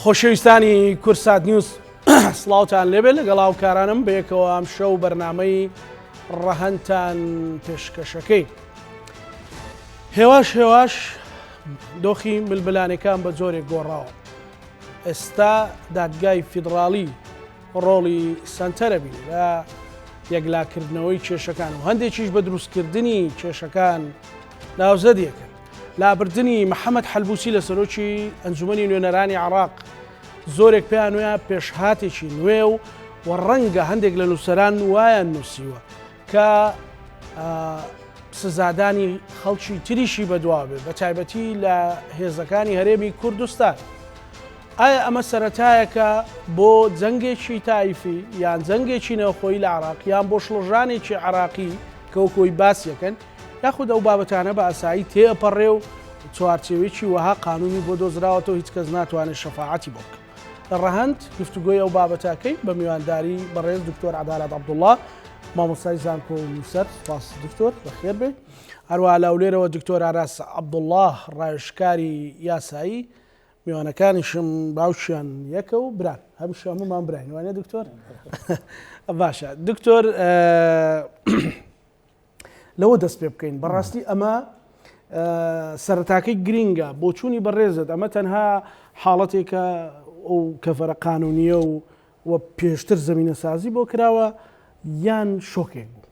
خۆشەویستانی کوردسات نیوز سڵاوتان لێبێت لەگەڵ هاوکارانم بەیەکەوە ئەم شەو بەرنامەی ڕەهەندتان پێشکەشەکەی هێواش هێواش دۆخی ململانێکان بە جۆرێک گۆڕاوە ئێستا دادگای فیدڕاڵی ڕۆڵی سەنتەرە بین لە یەکلاکردنەوەی کێشەکان و هەندێکیش بە دروستکردنی کێشەکان ناوزەدیەکەن. لابردنی محەمەد حەلبوسی لە سەرۆکی ئەنجومەنی نوێنەرانی عێراق زۆرێک پێیان وایە پێشهاتێکی نوێ و و ڕەنگە هەندێک لە نووسەران وایان نووسیوە کە سزادانی خەڵکی تریشی بەدوا بێ بە تایبەتی لە هێزەکانی هەرێمی کوردستان. ئایا ئەمە سەرەتایەکە بۆ جەنگێکی تایفی یان جەنگێکی نێوخۆیی لە عراق یان بۆ شڵەژانێکی عراقی کە وەکۆی باسیەکەن یاخود ئەو بابەتانە بە ئاسایی تێئەپەڕێ و چوارچێوەیەکی وەها قانونی بۆ دۆزراوەتەوە هیچ کەس ناتوانێت شەفاعەتی بۆ بکات. لە ڕەهەند گفتوگۆی ئەو بابەتەکەی بە میوانداری بەڕێز دکتۆر عەدالەت عەبدوڵڵا مامۆستای زانکۆ و نووسەر سوپاس دکتۆر بەخێر بێ هەروەها لە هەولێرەوە دکتۆر ئاراس عەبدوڵڵا ڕاوێژکاری یاسایی میوانەکانیشم باوکیان یەکە و بران هەمیشە هەموومان براین وانە دکتۆر باشە دکتۆر لەوە دەست پێ بکەین بەڕاستی ئەمە سەرەتاکەی گرینگە بۆچوونی بەڕێزت ئەمە تەنها حاڵەتێکە ئەو کەفەرە قانونیە و و پێشتر زمینە سازی بۆ کراوە یان شۆکێک بوو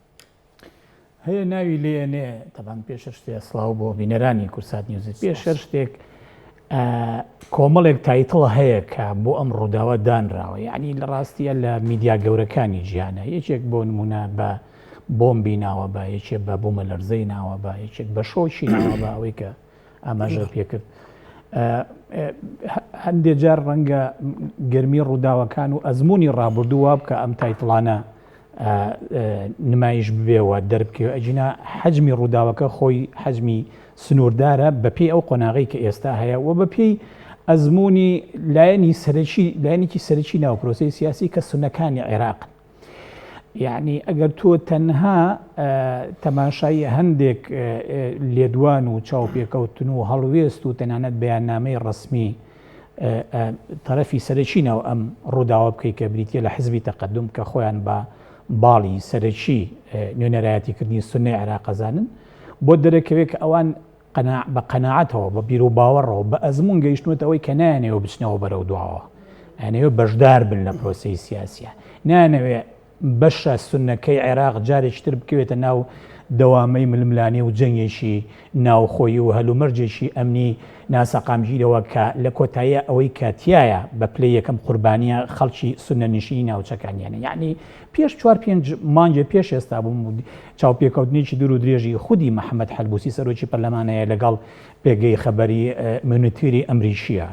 هەیە ناوی لێنێ تەبان پێش شتێ سڵاو بۆ بینەرانی کوردسات نیوزی پێش هەر شتێک کۆمەڵێک title هەیە کە بۆ ئەم ڕووداوە دانراوە یعنی لە ڕاستیە لە میدیا گەورەکانی جیهانە یەکێک بۆ نمونە بە بۆمبی ناوە بە یەکێ بە بوومەلەرزەی ناوە بە یەکێک بە شۆکی ناوە بە ئەوەی کە ئاماژە پێکرد. هەندێک جار ڕەنگە گەرمی ڕووداوەکان و ئەزمموی ڕابردوو وا بکە ئەم title انە نمایش ببێەوە دەربکەوە ئەجینا حەجمی ڕووداوەکە خۆی حەجمی سنووردارە بەپێی ئەو قۆناغی کە ئێستا هەیە و بەپێی ئەزمموی لایەنی سەرەکی لایەنێکی سەرەکی ناو پرۆسەی سیاسی کە سونەکانی عێراق یەعنی ئەگەر تۆ تەنها تەماشای هەندێک لێدوان و چاوپێکەوتن و هەڵوێست و تەنانەت بەیاننامەی ڕەسمی تەرەفی سەرەکی ناو ئەم ڕووداوە بکەیت کە بریتە لە حزبی تەقدم کە خۆیان بە باڵی سەرەکی نوێنەرایەتیکردنی سونەی عێراقەزانن بۆ دەرەکەوێت کە ئەوان قەناع بە قەناعەتەوە، بە بیروباوەڕەوە، بە ئەزموون گەیشتوونەتە ئەوەی کە نایانەوێ بچنەوە بەرەو دواوە. ئەیانەوێ بەشدار بن لە پرۆسەی سیاسییا. نایانەوێ بەشە سوننەکەی عێراق جارێکی تر بکەوێتە ناو دەوامەی ململانێ و جەنگێکی ناوخۆیی و هەلومەرجێکی ئەمنی ناسەقامگیرەوە کە لە کۆتاییا ئەوەی کە تیایا بە پلەی یەکەم قوربانییە خەڵکی سوننەنشینی ناوچەکانیانە. یەعنی پێش چوار پێنج مانگێ پێش ئێستا بووم و چاوپێکەوتنێکی دوور و درێژی خودی محەمەد حەلبوسی سەرۆکی پەرلەمان هەیە لەگەڵ پێگەی خەبەری مونیتیری ئەمریکیە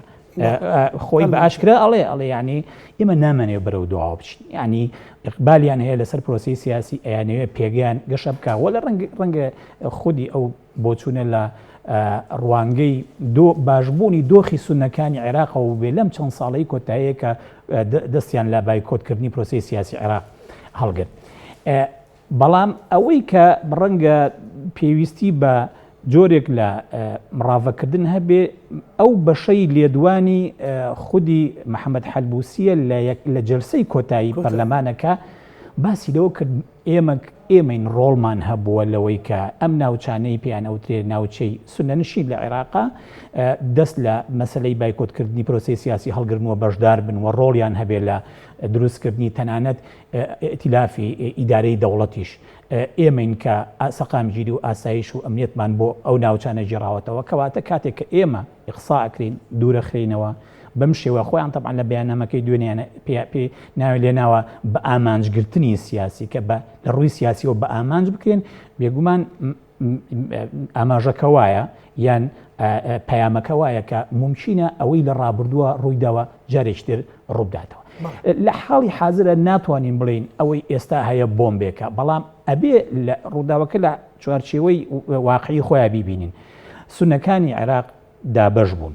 خۆی بە ئاشکرا ئەڵێ ئەڵێ ینی ئێمە نامانەوێت بەرەو دواوە بچین ینی ئقبالیان هەیە لەسەر پرۆسی سیاسی ئەیانەوێت پێگەیان گەشە بکە وە لە ڕەنگ ڕەنگە خودی ئەو بۆچوونە لە ڕوانگەی دۆ باشبوونی دۆخی سوننەکانی عێراقەوە بووبێ لەم چەند ساڵەی کۆتاییە کە دەستیان لە بایکۆتکردنی پرۆسەی سیاسی عێراق هەڵگرت. بەڵام ئەوەی کە ڕەنگە پێویستی بە جۆرێک لە ڕاڤەکردن هەبێ ئەو بەشەی لێدوانی خودی محەممەد حەلبوسیە لە جەلسەی کۆتایی پەرلەمانەکە باسی لەوە کرد ئێمە ئێمەین ڕۆڵمان هەبووە لەوەی کە ئەم ناوچانەی پێیان ئەوترێ ناوچەی سوننەنشین لە عێراقا دەست لە مەسەلەی بایکۆتکردنی پرۆسەی سیاسی هەڵگرن و بەشدار بن و ڕۆڵیان هەبێ لە دروستکردنی تەنانەت ئیتیلافی ئیدارەی دەوڵەتیش ئێمەین کە سەقامگیری و ئاسایش و ئەمنیەتمان بۆ ئەو ناوچانە گێڕاوەتەوە کەواتە کاتێک کە ئێمە ئیقسا ئەکرین دوورەخرێینەوە بەم شێوە خۆیان تەبعەن لە بەیاننامەکەی دوێنێیان پێ پێ ناوی لێناوە بە ئامانجگرتنی سیاسی کە بە لە ڕووی سیاسیەوە بە ئامانج بکرێن بێگومان ئاماژەکە وایە یان پەیامەکە وایە کە ممکنە ئەوەی لە ڕابردووە ڕوویداوە جارێکی تر ڕووبداتەوە لە حاڵی حازرە ناتوانین بڵین ئەوەی ئێستا هەیە بۆمبێکە بەڵام ئەبێ لە ڕووداوەکە لە چوارچێوەی واقعی خۆیان بیبینین سونەکانی عێراق دابەش بوون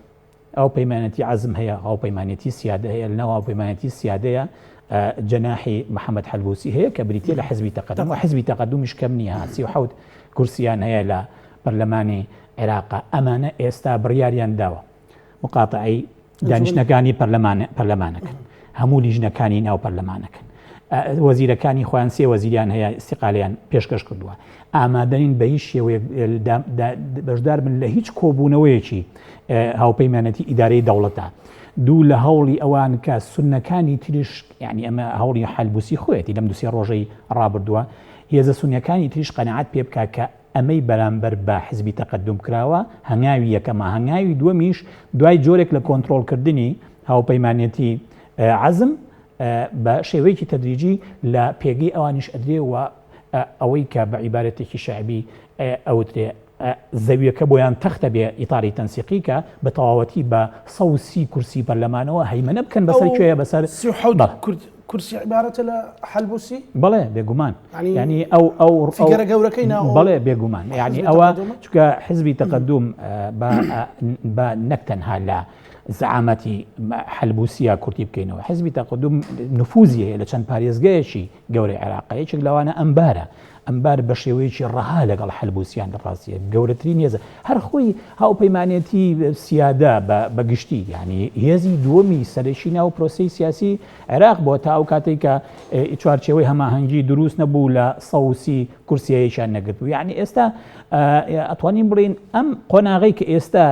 هاوپەیمانێتی عەزم هەیە، هاوپەیمانێتی سیادە هەیە، لەناو هاوپەیمانێتی سیادەیە جەناحی محەمەد حەلبوسی هەیە کە بریتیە لە حزبی تەقەدوم و حزبی تەقەدومیش کەم نییە، 37 کورسیان هەیە لە پەرلەمانی عێراقا، ئەمانە ئێستا بڕیاریان داوە مقاتەعەی. دانیشتنەکانی پەرلەمانەکەن هەموو لیژنەکانی ناو پەرلەمانەکەن وەزیرەکانی خۆیان سێ وەزیریان هەیە ئیستیقالەیان پێشکەش کردووە ئامادەنین بە هیچ شێوەیەک بەشدار بن لە هیچ کۆبوونەوەیەکی هاوپەیمانەتی ئیدارەی دەوڵەتە دوو لە هەوڵی ئەوان کە سوننەکانی تریش یعنی ئەمە هەوڵی حەلبوسی خۆیەتی لەم دوسێ ڕۆژەی ڕابردووە هێزە سونیەکانی تریش قەناعەت پێ بکە کە ئەمەی بەرامبەر بە حزبی تەقەدوم کراوە هەنگاوی یەکەمە، هەنگاوی دووەمیش دوای جۆرێک لە کۆنترۆڵکردنی هاوپەیمانێتی عەزم بە شێوەیەکی تەدریجی لە پێگەی ئەوانیش ئەدرێ و ئەوەی کە بە عیبارەتێکی شەعبی ئەوترێ زەویەکە بۆیان تەختە بێ ئیتاری تەنسیقی کە بە تەواوەتی بە 130 کورسی پەرلەمانەوە هەیمەنە بکەن بەسەر کوێیە بەسەر 37 کورسی عیبارەتە لە حەلبوسی؟ بەڵێ بێگومان یعنی ئەو ئەو فیگەرە گەورەکەی ناو بەڵێ بێگومان یعنی ئەوە چونکە حزبی تەقەدوم بە نەک تەنها لە زعامەتی حەلبوسیە کورتی بکەینەوە حزبی تەقەدوم نفوزی هەیە لە چەند پارێزگایەکی گەورەی عێراق یەکێک لەوانە ئەنبارە ئەنبار بە شێوەیەکی ڕەها لەگەڵ حەلبوسیان لە ڕاستیە گەورەترین هێزە هەر خۆی هاوپەیمانێتی سیادە بە گشتی یعنی هێزی دووەمی سەرەکی ناو پرۆسەی سیاسی عێراق بووە تا ئەو کاتێک کە چوارچێوەی هەماهەنگی دروست نەبوو لە 130 کورسیەیەکیان نەگرت بوو یعنی ئێستا ئەتوانین بڵین ئەم قۆناغەی کە ئێستا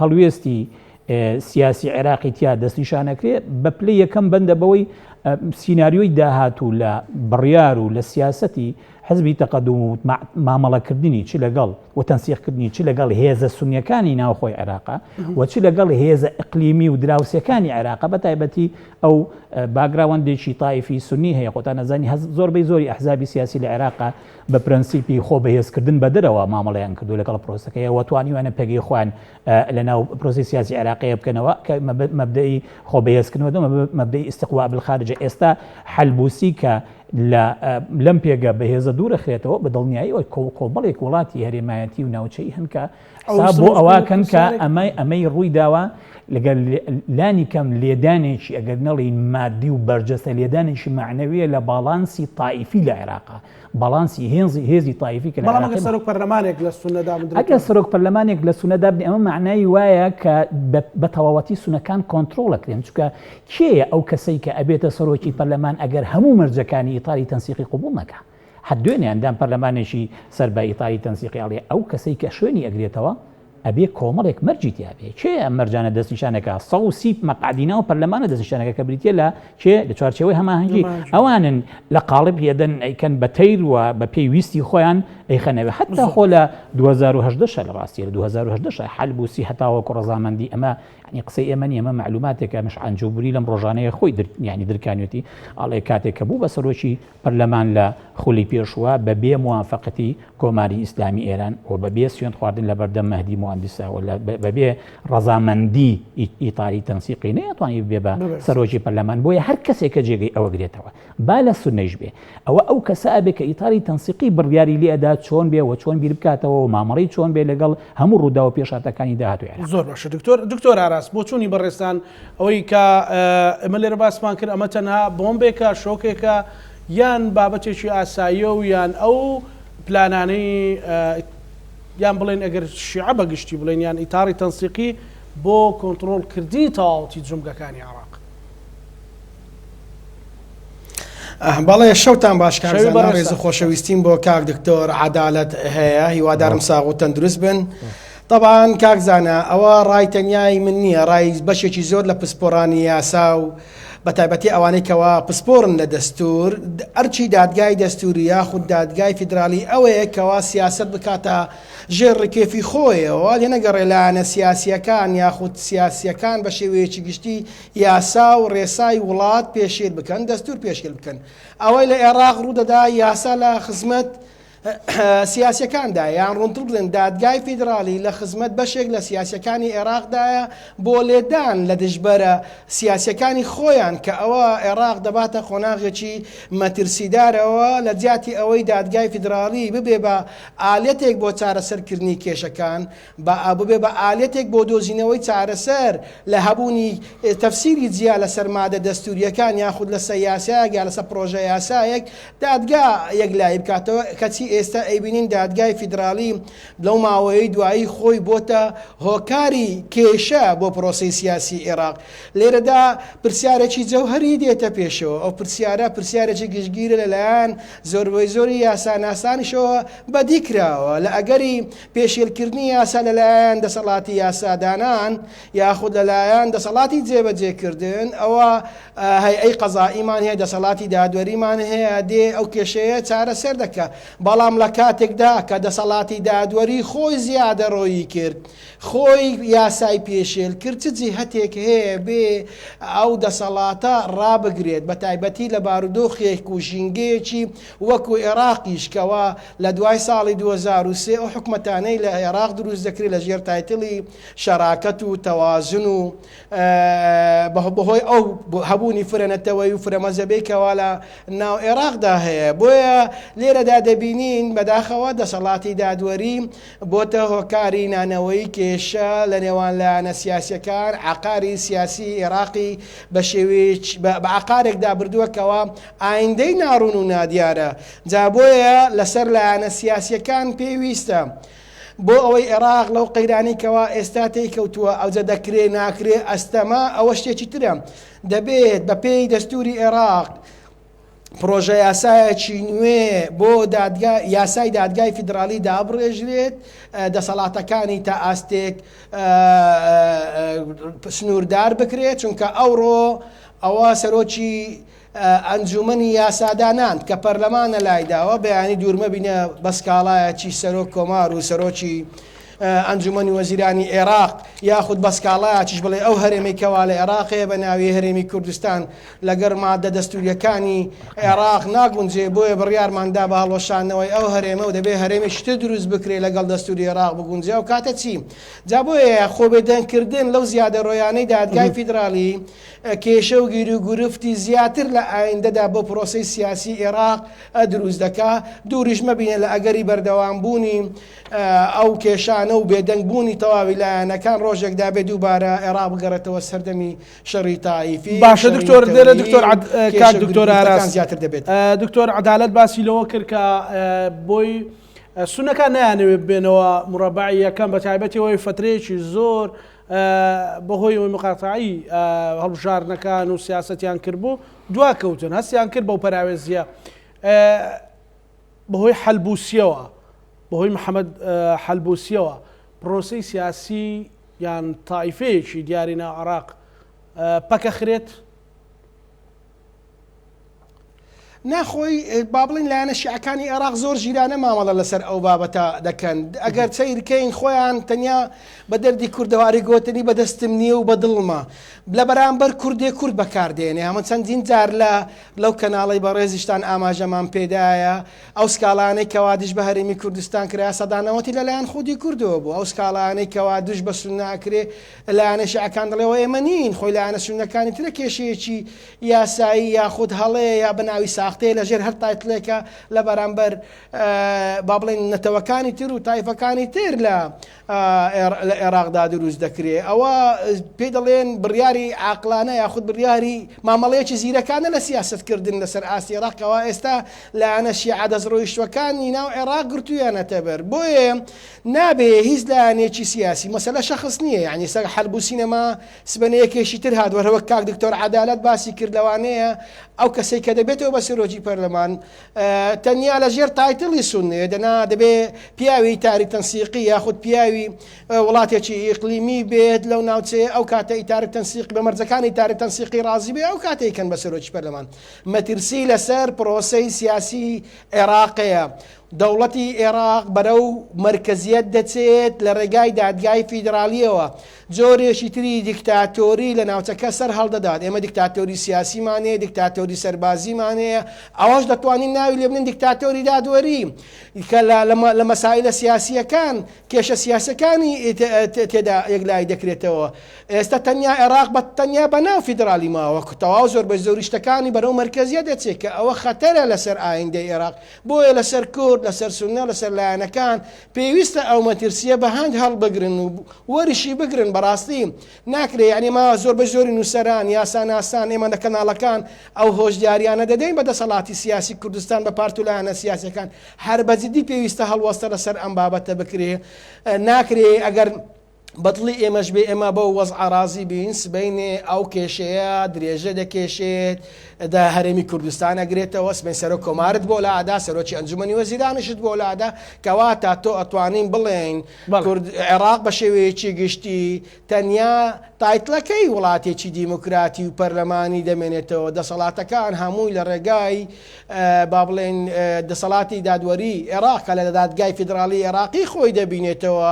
هەڵوێستی سیاسی عێراقی تیا دەستنیشانەکرێ بە پلەی یەکەم بەندە بەوەی سیناریۆی داهاتوو لە بڕیار و لە سیاسەتی حزبی تەقەدوم و مامەڵەکردنی چ لەگەڵ و تەنسیقکردنی چ لەگەڵ هێزە سونیەکانی ناوخۆی عێراقا و چ لەگەڵ هێزە ئیقلیمی و دراوسێکانی عێراقا بە تایبەتی ئەو باگراوەندێکی تایفی سونی هەیە خۆتان ئەزانی زۆربەی زۆری ئەحزابی سیاسی لە عێراقا بە پرەنسیپی خۆ بەهێزکردن بە دەرەوە مامەڵەیان کردو لەگەڵ پرۆسەکەی و توانیویانە پێگەی خۆیان لە ناو پرۆسەی سیاسی عێراقیە بکەنەوە کە مەبدەئی خۆ بەهێزکردنەوە مەبدەئی ئیستقوا بالخارج ئێستا حەلبوسی کە لە لەم پێگە بەهێزە دوورەخرێتەوە بە دڵنیاییەوە کۆمەڵێک وڵاتی هەرێمایەتی و ناوچەی هەن کە حساب بۆ ئەوە کەن کە ئەمەی ئەمەی ڕووی داوە لەگەل لانی کەم لێدانێکی ئەگەر نەڵێین مادی و بەرجەستە لێدانێکی مەعنەویە لە باڵانسی تائیفی لە عێراقا باڵانسی هێزی هێزی تایفی کە بەڵام ئەگەر سەرۆک پەرلەمانێک لە سوننە دابندرێت ئەگەر سەرۆک پەرلەمانێک لە سوننە دابنێ ئەمە مەعنای وایە کە بە تەواوەتی سوننەکان کۆنترۆڵ ئەکرێن چونکە کێیە ئەو کەسەی کە ئەبێتە سەرۆکی پەرلەمان ئەگەر هەموو مەرجەکانی ئیتاری تەنسیقی قبوڵ نەکا هەر دوێنێ ئەندام پەرلەمانێکی سەر بە ئیتاری تەنسیقی ئەڵێ ئەو کەسەی کە شوێنی ئەگرێتەوە ئەبێ کۆمەڵێک مەرجی تیا بێ کێ ئەم مەرجانە دەستنیشانەکە 130 مەقعدی ناو پەرلەمانە دەستنیشانەکە کە بریتە لە کێ لە چوارچێوەی هەماهەنگی ئەوانن لە قاڵب یەدەن ئەیکەن بە تەیر و بە پێی ویستی خۆیان ئەیخەنەوە حتا خۆ لە 2018 لە ڕاستی لە 2018 حەلبوسی هەتاوەکو ڕەزامەندی ئەمە یعنی قسەی ئێمە نییە ئەمە مەعلوماتێکە مشعان جوبوری لەم ڕۆژانەیە خۆی در یعنی درکانیەتی ئەڵێ کاتێک کە بوو بە سەرۆکی پەرلەمان لە خولی پێشووە بە بێ موافەقەتی کۆماری ئیسلامی ئێران و بە بێ سوێند خواردن لە بەردەم مەهدی موهەندیسا و بە بێ ڕەزامەندی ئیتاری تەنسیقی نەیەتوانی ببێ بە سەرۆکی پەرلەمان بۆیە هەر کەسێک کە جێگەی ئەوە گرێتەوە با لە سوننەیش بێ ئەوە ئەو کەسە ئەبێ کە ئیتاری تەنسیقی بڕیاری لێ ئەدا چۆن بێ و چۆن بیر بکاتەوە و مامەڵەی چۆن بێ لەگەڵ هەموو ڕووداو و پێشهاتەکانی داهاتووی عێراق. زۆر باشە دکتۆر دکتۆر ئاراس بۆچوونی بەڕێزتان ئەوەی کە ئێمە لێرە باسمان کرد ئەمە تەنها بۆمبێکە شۆکێکە یان بابەتێکی ئاساییە و یان ئەو پلانانەی یان بڵێن ئەگەر شیعە بە گشتی بڵێن یان ئیتاڕی تەنسیقی بۆ کۆنتڕۆڵکردنی تەواوەتی جومگەکانی عێراق. بەڵێ شەوتان باش کاک زانا ڕێز و خۆشەویستیم بۆ کاک دکتۆر عەدالەت هەیە هیوادارم ساغ و تەندروست بن طبعا کاک زانا ئەوە ڕای تەنیای من نییە ڕای بەشێکی زۆر لە پسپۆرانی یاسا و بە تایبەتی ئەوانەی کەوا پسپۆرن لە دەستور ئەرچی دادگای دەستوری یاخود دادگای فیدرالی ئەوەیە کەوا سیاست بکاتە ژێر ڕکێفی خۆیەوە لێنەگەڕێ لایەنە سیاسیەکان یاخود سیاسیەکان بە شێوەیەکی گشتی یاسا و ڕێسای وڵات پێشێل بکەن، دەستوور پێشێل بکەن. ئەوەی لە ئێڕاق ڕوودەدا یاسا لە خزمەت سیاسیەکاندایە، یان ڕوونتر بڵێن دادگای فیدراڵی لە خزمەت بەشێک لە سیاسیەکانی ئێڕاقدایە بۆ لێدان لە دژبەرە سیاسیەکانی خۆیان کە ئەوە ئێڕاق دەباتە قۆناغێکی مەترسیدارەوە لە جیاتی ئەوەی دادگای فیدراڵی ببێ بە ئالەتێک بۆ چارەسەرکردنی کێشەکان با ببێ بە ئالەتێک بۆ دۆزینەوەی چارەسەر لە هەبوونی تەفسیری جیا لەسەر مادە دەستوورییەکان یاخود لەسەر یاسایەک یا لەسەر پڕۆژە یاسایەک دادگا یەکلایی بکاتەوە کەچی. ئێستا ئەیبینین دادگای فیدراڵی لەو ماوەیەی دوایی خۆی بۆتە هۆکاری کێشە بۆ پرۆسەی سیاسی ئێراق. لێرەدا پرسیارێکی جەوهەری دێتە پێشەوە، ئەو پرسیارە پرسیارێکی گشتگیرە لەلایەن زۆربەی زۆری یاساناسانیشەوە بەدی کراوە، لە ئەگەری پێشێلکردنی یاسا لەلایەن دەسەڵاتی یاسادانان یاخود لەلایەن دەسەڵاتی جێبەجێکردن، ئەوە هەیئەی قەزائیمان هەیە، دەسەڵاتی دادوەریمان هەیە دێ ئەو کێشەیە چارەسەر دەکا، بەڵام لە کاتێکدا کە دەسەڵاتی دادوەری خۆی زیادەڕۆیی کرد، خۆی یاسای پێشێل کرد، چ جیهەتێک هەیە بێ ئەو دەسەڵاتە ڕابگرێت، بە تایبەتی لە بارودۆخێک و ژینگەیەکی وەکو ئێراقیش کەوا لە دوای ساڵی 2003 ئەو حکومەتانەی لە ئێراق دروست دەکرێت لە ژێر title ی شەراکەت و تەوازن و بەهۆی ئەو هەبوونی فرە نەتەوەی و فرە مەزەبەی کەوا لە ناو ئێراقدا هەیە. بۆیە لێرەدا دەبینین بەداخەوە دەسەڵاتی دادوەری بۆتە هۆکاری نانەوەی کێشە لە نێوان لایەنە سیاسیەکان، عەقاری سیاسی ئێراقی بە شێوەیەکی بە عەقارێکدا بردووە کەوا ئایندەی ناڕوون و نادیارە. جا بۆیە لەسەر لایەنە سیاسیەکان پێویستە بۆ ئەوەی ئێراق لەو قەیرانەی کەوا ئێستا تێی کەوتووە ئەوجە دەکرێ ناکرێ ئەستەمە ئەوە شتێکی ترە دەبێت بەپێی دەستوری ئێراق پرۆژە یاسایەکی نوێ بۆ دادگا یاسای دادگای فیدرالی دابڕێژرێت دەسەڵاتەکانی تا ئاستێک سنووردار بکرێت چونکە ئەوڕۆ ئەوە سەرۆکی ئەنجوومەنی یاسادانان کە پەرلەمانە لایداوە، بەیانی دوور مەبینە بە سکاڵایەکی سەرۆک کۆمار و سەرۆکی ئەنجوومەنی وەزیرانی عێراق یاخود بە سکاڵایەکیش بڵێ ئەو هەرێمەی کەوا لە عێراق هەیە بە ناوی هەرێمی کوردستان لەگەر مادە دەستووریەکانی عێراق ناگونجێ بۆیە بڕیارمان دا بە هەڵوەشاندنەوەی ئەو هەرێمە و دەبێ هەرێمێکی تر دروست بکرێ لەگەڵ دەستووری عێراق بگونجێ ئەو کاتە چی؟ جا بۆیە خۆبێدەنگکردن لەو زیادەڕۆیانەی دادگای فیدراڵی کێشە و گیروگرفتی زیاتر لە ئایندەدا بۆ پرۆسەی سیاسی ئێراق دروست دەکا، دووریش مەبینە لە ئەگەری بەردەوامبوونی ئەو کێشانە و بێدەنگ بوونی تەواوی لایەنەکان ڕۆژێک دابێ دووبارە ئێراق بگەڕێتەوە سەردەمی شەڕی تائیفی، باشە شەڕی دکتۆر لێرە نەتەوەیی دکتۆر و عەد کاک کێشە و دکتۆر گیروگرفتەکان ئاراس زیاتر دەبێت. دکتۆر عەدالەت باسی لەوە کرد کە بۆی سونەکان نایانەوێت بێنەوە مورەبەعی یەکەم بە تایبەتی ئەوەی فەترەیەکی زۆر بەهۆی ئەوەی مقاتەعەی هەڵبژاردنەکان و سیاسەتیان کردبوو دواکەوتن هەستیان کرد بەو پەراوێزیە بەهۆی حەلبوسیەوە بەهۆی محەممەد حەلبوسیەوە پرۆسی سیاسی یان تایفەیەکی دیاری ناو عراق پەکەخرێت. نا خۆی با بڵێین لایەنە شیعەکانی عێراق زۆر ژیرانە مامەڵە لەسەر ئەو بابەتە دەکەن ئەگەر سەیرکەین خۆیان تەنیا بە دەردی کوردەواری گۆتنی بە دەستم نییە و بە دڵمە لە بەرامبەر کوردێ کورد بەکاردێنێ هەمە چەندین جار لە لەو کەناڵی بەڕێزیشتان ئاماژەمان پێدایە ئەو سکاڵانەی کەوا دژ بە هەرێمی کوردستان کرا سەدانەوەتی لەلایەن خودی کوردەوە بوو ئەو سکاڵانەی کەوا دژ بە سوننە ئەکرێ لایەنە شیعەکان دەڵێ ئێمە نین خۆی لایەنە سوننەکانی ترە کێشەیەکی یاسایی یاخود هەڵەیە یا بە ناوی ساختەیە لە ژێر هەر title ێکە لە بەرامبەر با بڵێن نەتەوەکانی تر و تایفەکانی تر لە لە عێراقدا دروست دەکرێ ئەوە پێی دەڵێن بڕیاری عاقلانە یاخود بڕیاری مامەڵەیەکی زیرەکانە لە سیاستکردن لەسەر ئاستی عێراقەوە ئێستا لایەنە شیعە دەستڕۆیشتوەکانی ناو عێراق گرتوویانەتە بەر بۆیە نابێ هیچ لایەنێکی سیاسی مەسەلە شەخس نییە یعنی سەر حەلبوسی نەما سبەینێ یەکێکی تر هات وەر وەک کاک دکتۆر عەدالەت باسی کرد لەوانەیە ئەو کەسەی کە دەبێتەوە بە سەرۆکی پەرلەمان تەنیا لە ژێر title ی سوننەیە دەنا دەبێ پیاوی ئیتاری تەنسیقی یاخود پیاوی وڵاتێکی ئیقلیمی بێت لەو ناوچەیە ئەو کاتە ئیتاری تەنسیق بە مەرجەکانی ئیتاری تەنسیقی ڕازی بێ ئەو کاتەی کەن بە سەرۆکی پەرلەمان مەترسی لەسەر پرۆسەی سیاسی عێراقەیە دەوڵەتی ئێراق بەرەو مەرکەزیەت دەچێت لە ڕێگای دادگای فیدراڵیەوە جۆرێکی تری دیکتاتۆری لە ناوچەکە سەر هەڵدەدات، ئێمە دیکتاتۆری سیاسیمان هەیە، دیکتاتۆری سەربازیمان هەیە، ئەوەش دەتوانین ناوی لێ بنێین دیکتاتۆری دادوەری کە لە مەسائیلە سیاسییەکان، کێشە سیاسییەکانی تێدا یەکلایی دەکرێتەوە. ئێستا تەنیا عێراق بە تەنیا بە ناو فیدرالی ماوە، تەواو زۆربەی زۆری شتەکانی بەرەو مەرکەزییە دەچێت کە ئەوە خەتەرە لەسەر ئایندەی عێراق. بۆیە لەسەر کورد، لەسەر سوننە، لەسەر لایەنەکان پێویستە ئەو مەترسییە بە هەند هەڵبگرن و وەریشی بگرن. بەڕاستی ناکرێ یانی ئێمە زۆربەی زۆری نووسەران، یاساناسان، ئێمە لە کەناڵەکان ئەو هۆشداریانە دەدەین بە دەسەڵاتی سیاسی کوردستان، بە پارت و لایەنە سیاسیەکان، هەر بە جدی پێویستە هەڵوەستە لەسەر ئەم بابەتە بکرێ. ناکرێ ئەگەر بە دڵی ئێمەش بێ ئێمە بەو وەزعە ڕازی بین، سبەینێ ئەو کێشەیە درێژە دەکێشێت، دە هەرێمی کوردستان ئەگرێتەوە، سبەین سەرۆک کۆمارت بۆ لادا، سەرۆکی ئەنجومەنی وەزیرانیشت بۆ لادا، کەواتە تۆ ئەتوانین بڵێین کورد عێراق بە شێوەیەکی گشتی تەنیا تایتڵەکەی وڵاتێکی دیموکراتی و پەرلەمانی دەمێنێتەوە، دەسەڵاتەکان هەمووی لە ڕێگای با بڵێین دەسەڵاتی دادوەری عێراق کە لە دادگای فیدراڵی عێراقی خۆی دەبینێتەوە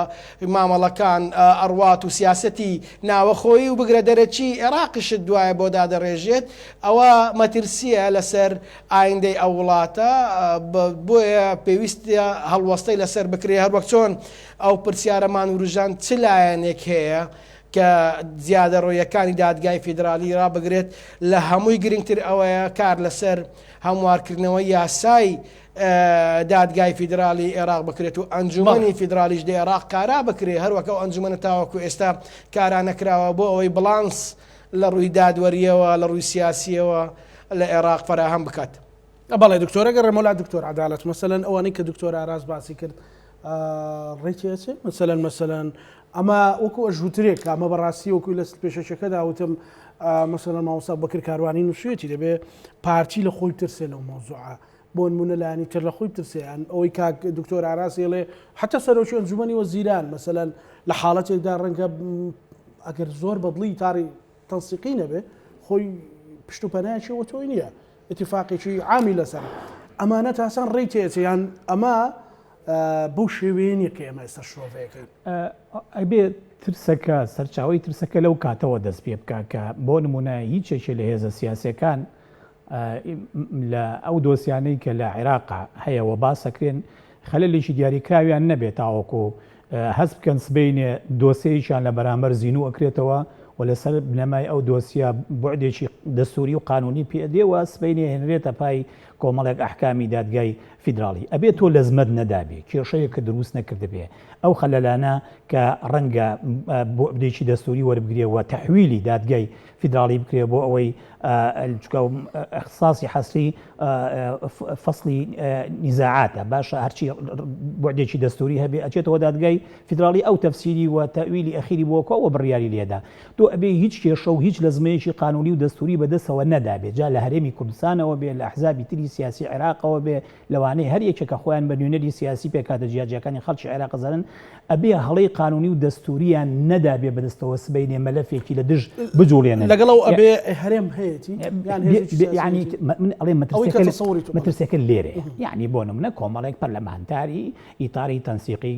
مامەڵەکان ئەڕوات و سیاسەتی ناوەخۆیی و بگرە دەرەکی عێراقیشت دوایە بۆ دادەڕێژێت، ئەوە مەترسییە لەسەر ئایندەی ئەو وڵاتە، بۆیە پێویستە هەڵوەستەی لەسەر بکرێت، هەروەک چۆن ئەو پرسیارەمان وروژاند چ لایەنێک هەیە کە زیادەڕۆییەکانی دادگای فیدراڵی ڕابگرێت، لە هەمووی گرنگتر ئەوەیە کار لەسەر هەموارکردنەوەی یاسای دادگای فیدراڵی عێراق بکرێت و ئەنجومەنی فیدراڵیش لە عێراق کارا بکرێت، هەروەک ئەو ئەنجومەنە تاوەکو ئێستا کارا نەکراوە بۆ ئەوەی بڵانس لە ڕووی دادوەرییەوە، لە ڕووی سیاسییەوە لە عێراق فەراهەم بکات. بەڵێ دکتۆر ئەگەڕێمەوە لا دکتۆر عەدالەت مەسەلەن ئەوانەی کە دکتۆر ئاراس باسی کرد ڕێکی ئەچێ مەسەلەن مەسەلەن ئەمە وەکو ئەژوترێک ئەمە بەڕاستی وەکو لە پێشەکەدا وتم مەسەلەن مامۆستا بەکر کاروانی نووسویەتی دەبێ پارتی لە خۆی ترسێ لەو مەوزوعە بۆ نمونە لایەنی تر لە خۆی بترسێ یان ئەوەی کاک دکتۆر ئاراس ئێڵێ حتا سەرۆکی ئەنجومەنی وەزیران مەسەلەن لە حاڵەتێکدا ڕەنگە ئەگەر زۆر بەدڵی تاری تەنسیقی نەبێ خۆی پشت و پەنایەکی وەتۆی نییە اتفاقێکی عامی لەسەر ئەمانە تاسان ڕێی تێچێ یان ئەمە بەو شێوەیە نییە کە ئێمە ئێستا شرۆڤەیەکەین. ئەبێ ترسەکە سەرچاوەی ترسەکە لەو کاتەوە دەست پێ بکا کە بۆ نمونە هیچ یەکێ لە هێزە سیاسیەکان لە ئەو دۆسیانەی کە لە عێراق هەیە و باس ئەکرێن خەلەلێکی دیاریکراویان نەبێت تاوەکو هەست بکەن سبەینێ دۆسێیەکیان لە بەرامبەر زینوو ئەکرێتەوە و لەسەر بنەمای ئەو دۆسیە بوعدێکی دەستوری و قانونی پێ ئەدرێ و سبەینێ هێنرێتە پای کۆمەڵێک ئەحکامی دادگای فیدراڵی. ئەبێ تۆ لەزمەت نەدابێ، کێشەیەکت دروست نەکردبێ، ئەو خەلەلانە کە ڕەنگە بوعدێکی دەستوری وەربگرێ و تەحویلی دادگای فیدراڵی بکرێ بۆ ئەوەی چونکە اختصاصی حەسری فەصلی نیزاعاتە باشە هەرچی بوعدێکی دەستوری هەبێ ئەچێتەوە دادگای فیدراڵی ئەو تەفسیری و تەویلی ئەخیری بۆ کۆ و بڕیاری لێدا تۆ ئەبێ هیچ کێشە و هیچ لەزمەیەکی قانونی و دەستوری بەدەستەوە نەدابێ جا لە هەرێمی کوردستانەوە بێ لە ئەحزابی تری سیاسی عێراقەوە بێ لەوانەی هەر یەکێک کە خۆیان بە نوێنەری سیاسی پێکهاتە جیاجیاکانی خەڵکی عێراق ئەزانن، ئەبێ هەڵەی قانونی و دەستووریان نەدابێ بەدەستەوە سبەینێ مەلەفێکی لە دژ بجوڵێنن. لەگەڵ ئەو ئەبێ هەرێم هەیەتی یان هێزێکی سیاسی یانی هەیەتی؟ من ئەڵێم ئەوەی کە مەترسیەکە تەسەوری تۆ بەڵێ. مەترسیەکە لێرەیە. یانی بۆ نمونە کۆمەڵێک پەرلەمانتاری ئیتاری تەنسیقی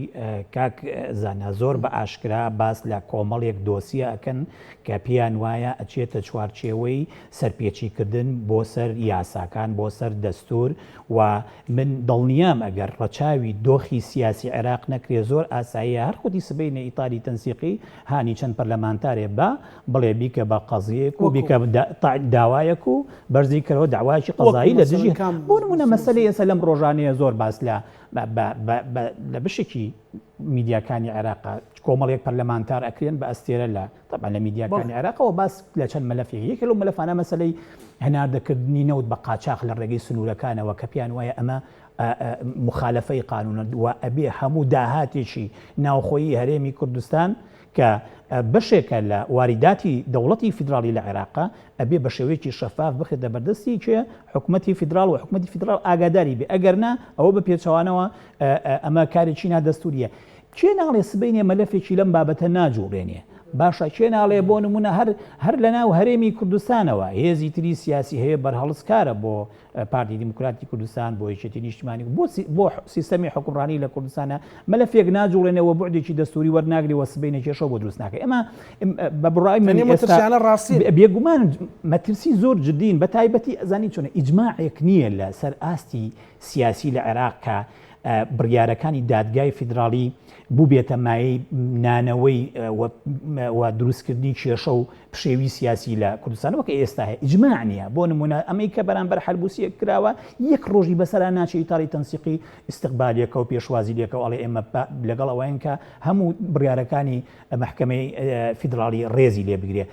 کاک زانا زۆر بە ئاشکرا باس لە کۆمەڵێک دۆسیە ئەکەن کە پێیان وایە ئەچێتە چوارچێوەی سەرپێچیکردن بۆ سەر یاساکان، بۆ سەر دەستوور و من دڵنیام ئەگەر ڕەچاوی دۆخی سیاسی عێراق نەکرێ زۆر ئاساییە هەر خودی سبەینێ ئیتاری تەنسیقی هانی چەند پەرلەمانتارێ با بڵێ بیکە بە قەزیەک و بیکە داوایەک و بەرزی کەرەوە داوایەکی قەزایی لە دژی بۆ نمونە مەسەلەی ئێستا لەم ڕۆژانەیە زۆر باس لە لە بەشێکی میدیاکانی عێراق کۆمەڵێک پەرلەمانتار ئەکرێن بە ئەستێرە لە تەبعەن لە میدیاکانی عێراقەوە باس لە چەند مەلەفێک یەکێک لەو مەلەفانە مەسەلەی هەناردەکردنی نەوت بە قاچاخ لە ڕێگەی سنوورەکانەوە کە پێیان وایە ئەمە مخالفەی قانونە و ئەبێ هەموو داهاتێکی ناوخۆیی هەرێمی کوردستان کە بەشێکە لە واریداتی دەوڵەتی فیدراڵی لە عێراقا ئەبێ بە شێوەیەکی شەفاف بخرێتە بەردەستی کێ حکومەتی فیدراڵ و حکومەتی فیدراڵ ئاگاداری بێ ئەگەر نا ئەوە بە پێچەوانەوە ئەمە کارێکی نادەستوریە کێ ناڵێ سبەینێ مەلەفێکی لەم بابەتە ناجوڵێنێ؟ باشە کێ ناڵێ بۆ نمونە هەر هەر لەناو هەرێمی کوردستانەوە هێزی تری سیاسی هەیە بەرهەڵستکارە بۆ پارتی دیموکراتی کوردستان بۆ یەکێتی نیشتمانی بۆ بۆ سیستەمی حوکمڕانی لە کوردستانە مەلەفێک ناجوڵێنێ و بوعدێکی دەستوری وەرناگرێ و سبەینێ کێشە بۆ دروست ناکە ئێمە بە بڕای من ئێستا بێگومان مەترسی زۆر جدین بە تایبەتی ئەزانی چۆنە ئیجماعێک نییە لە سەر ئاستی سیاسی لە عێراق کە بڕیارەکانی دادگای فیدراڵی بووبێتە مایەی نانەوەی و دروستکردنی کێشە و. پشێوی سیاسی لە کوردستان وەک ئێستا هەیە ئیجماع نییە بۆ نمونە ئەمەی کە بەرامبەر حەلبوسیەک کراوە یەک ڕۆژی بەسەرا ناچێ ئیتاری تەنسیقی ئیستقبالیەکە و پێشوازی لێکە و ئەڵێ ئێمە لەگەڵ ئەوەین کە هەموو بڕیارەکانی مەحکەمەی فیدراڵی ڕێزی لێ بگرێ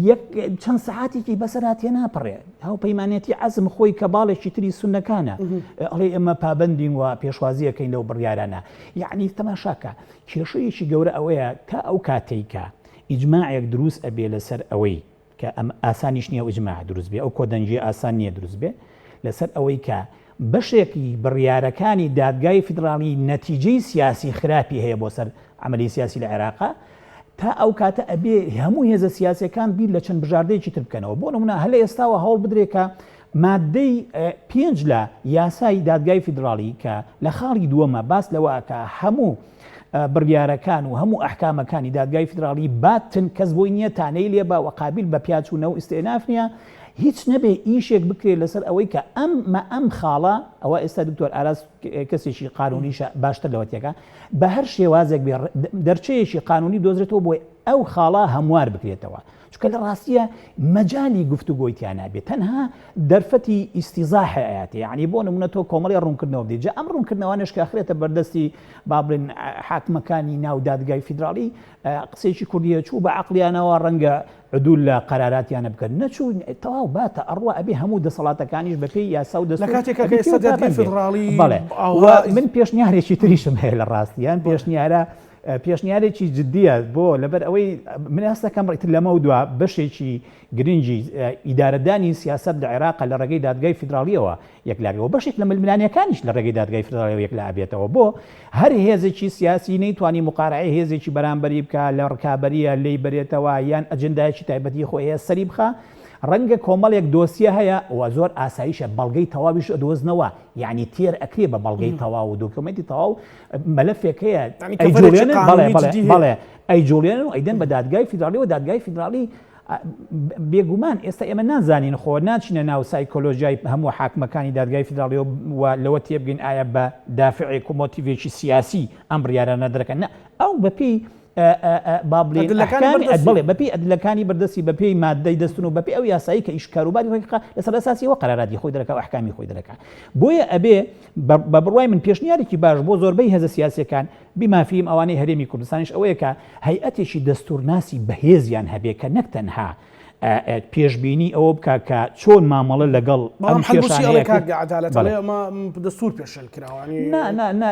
یەک چەند سەعاتێکی بەسەرا تێناپەڕێ هاوپەیمانێتی عەزم خۆی کە باڵێکی تری سوننەکانە ئەڵێ ئێمە پابەندین و پێشوازیەکەین لەو بڕیارانە یعنی تەماشاکە کێشەیەکی گەورە ئەوەیە تا ئەو کاتەی کە ئیجماعێک دروست ئەبێ لەسەر ئەوەی کە ئەم ئاسانیش نییە ئیجماع دروست بێ ئەو کۆدەنگیە ئاسان نییە دروست بێ لەسەر ئەوەی کە بەشێکی بڕیارەکانی دادگای فیدراڵی نەتیجەی سیاسی خراپی هەیە بۆ سەر عەمەلی سیاسی لە عێراقا تا ئەو کاتە ئەبێ هەموو هێزە سیاسیەکان بیر لە چەند بژاردەیەکی تر بکەنەوە بۆ نمونە هەر لە ئێستاوە هەوڵ بدرێ کە مادەی پێنج لە یاسای دادگای فیدراڵی کە لە خاڵی دووەمە باس لەوە ئەکا هەموو بڕیارەکان و هەموو ئەحکامەکانی دادگای فیدراڵی باتن کەس بۆی نییە تانەی لێ با و قابیل بە پیاچوونە و ئیستئناف نییە هیچ نەبێ ئیشێک بکرێت لەسەر ئەوەی کە ئەم مە ئەم خاڵە ئەوە ئێستا دکتۆر ئاراس کەسێکی قانونیشە باشتر لەوە تێکا بە هەر شێوازێک بێ دەرچەیەکی قانونی دۆزرێتەوە بۆی ئەو خاڵە هەموار بکرێتەوە چونکە لە ڕاستیە مەجالی گفتوگۆی تیا نابێت تەنها دەرفەتی ئیستیزاح ئەیاتێ یعنی بۆ نمونە تۆ کۆمەڵی ڕوونکردنەوە بدەیت جا ئەم ڕوونکردنەوانەش کە ئەخرێتە بەردەستی با بڵێن حاکمەکانی ناو دادگای فیدراڵی قسەیەکی کوردیە چوو بە عەقڵیانەوە ڕەنگە عدول لە قەراراتیانە بکەن نەچوو تەواو باتە ئەڕوا ئەبێ هەموو دەسەڵاتەکانیش بەپێی یاسا و دەستور لە کاتێکا کە ئێستا دادگای فیدراڵی بەڵێ من پێشنیارێکی تریشم هەیە لە ڕاستیان پێشنیارە پێشنیارێکی جدیە بۆ لەبەر ئەوەی من هەست دەکەم ئیتر لەمەو دوا بەشێکی گرنگی ئیدارەدانی سیاسەت لە عێراق لە ڕێگەی دادگای فیدراڵیەوە یەکلابێەوە بەشێک لە ململانێکانیش لە ڕێگەی دادگای فیدراڵیەوە یەکلا ئەبێتەوە بۆ هەر هێزێکی سیاسی نەیتوانی مقارعەی هێزێکی بەرامبەری بکا لە ڕکابەریە لێی بەرێتەوە یان ئەجندایەکی تایبەتی خۆی هەیە سەری بخا ڕەنگە کۆمەڵێک دۆسیە هەیە و زۆر ئاساییشە بەڵگەی تەواویش ئەدۆزنەوە یعنی تێر ئەکرێ بە بەڵگەی تەواو و دۆکیۆمێنتی تەواو مەلەفێک هەیە ئەیجوڵێنن بەڵێ بەڵێ بەڵێ ئەیجوڵێنن و ئەیدەن بە دادگای فیدراڵی و دادگای فیدراڵی بێگومان ئێستا ئێمە نازانین خۆ ناچینە ناو سایکۆلۆژیای هەموو حاکمەکانی دادگای فیدراڵی و لەوە تێبگەین ئایا بە دافعێک و مۆتیڤێکی سیاسی ئەم بڕیارانە دەرەکەن نە ئەو بەپێی با بڵێین ئەحکامی بەڵێ بەپێی ئەدلەکانی بەردەستی بەپێی مادەی دەستن و بەپێی ئەو یاسایی کە ئیش کاروباری ڕێکخا لەسەر ئەساسی ئەوە قەراراتی خۆی دەرەکا و ئەحکامی خۆی دەرەکا بۆیە ئەبێ بە بڕوای من پێشنیارێکی باش بۆ زۆربەی هێزە سیاسیەکان بیمافیم ئەوانەی هەرێمی کوردستانیش ئەوەیە کە هەیئەتێکی دەستورناسی بەهێزیان هەبێ کە نەک تەنها پێشبینی ئەوە بکە کە چۆن مامەڵە لەگەڵ ئەم کێشانەیە کاک عەدالەت ئەڵێ ئەمە دەستور پێشێل کراوە نا نا نا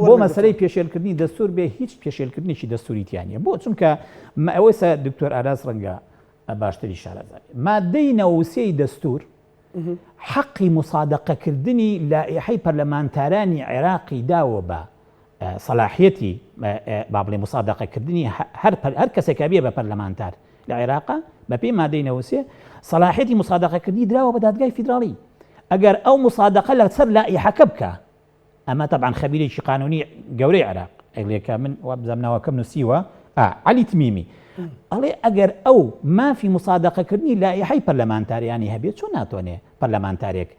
بۆ مەسەلەی پێشێلکردنی دەستور بێ هیچ پێشێلکردنێکی دەستوری تیا نییە بۆ چونکە ئەوەی سە دکتۆر ئاراس ڕەنگە باشتری شارەزا مادەی 93 دەستور حەقی موسادەقەکردنی لائیحەی پەرلەمانتارانی عێراقی داوە بە سەلاحیەتی با بڵێ موسادەقەکردنی هەر هەر کەسێک کە بێ بە پەرلەمانتار لە عێراقا بەپێی مادەی 93 سەلاحیەتی موسادەقەکردنی دراوە بە دادگای فیدراڵی ئەگەر ئەو موسادەقە لەسەر لائیحەکە بکا ئەمە تەبعەن خەبیرێکی قانونی گەورەی عێراق ئەڵێ کە من وابزانم ناوەکەم نووسیوە ئا عەلی تمیمی ئەڵێ ئەگەر ئەو مافی مسادەقەکردنی لائیحەی پەرلەمانتاریانی هەبێت چۆن ناتوانێ پەرلەمانتارێک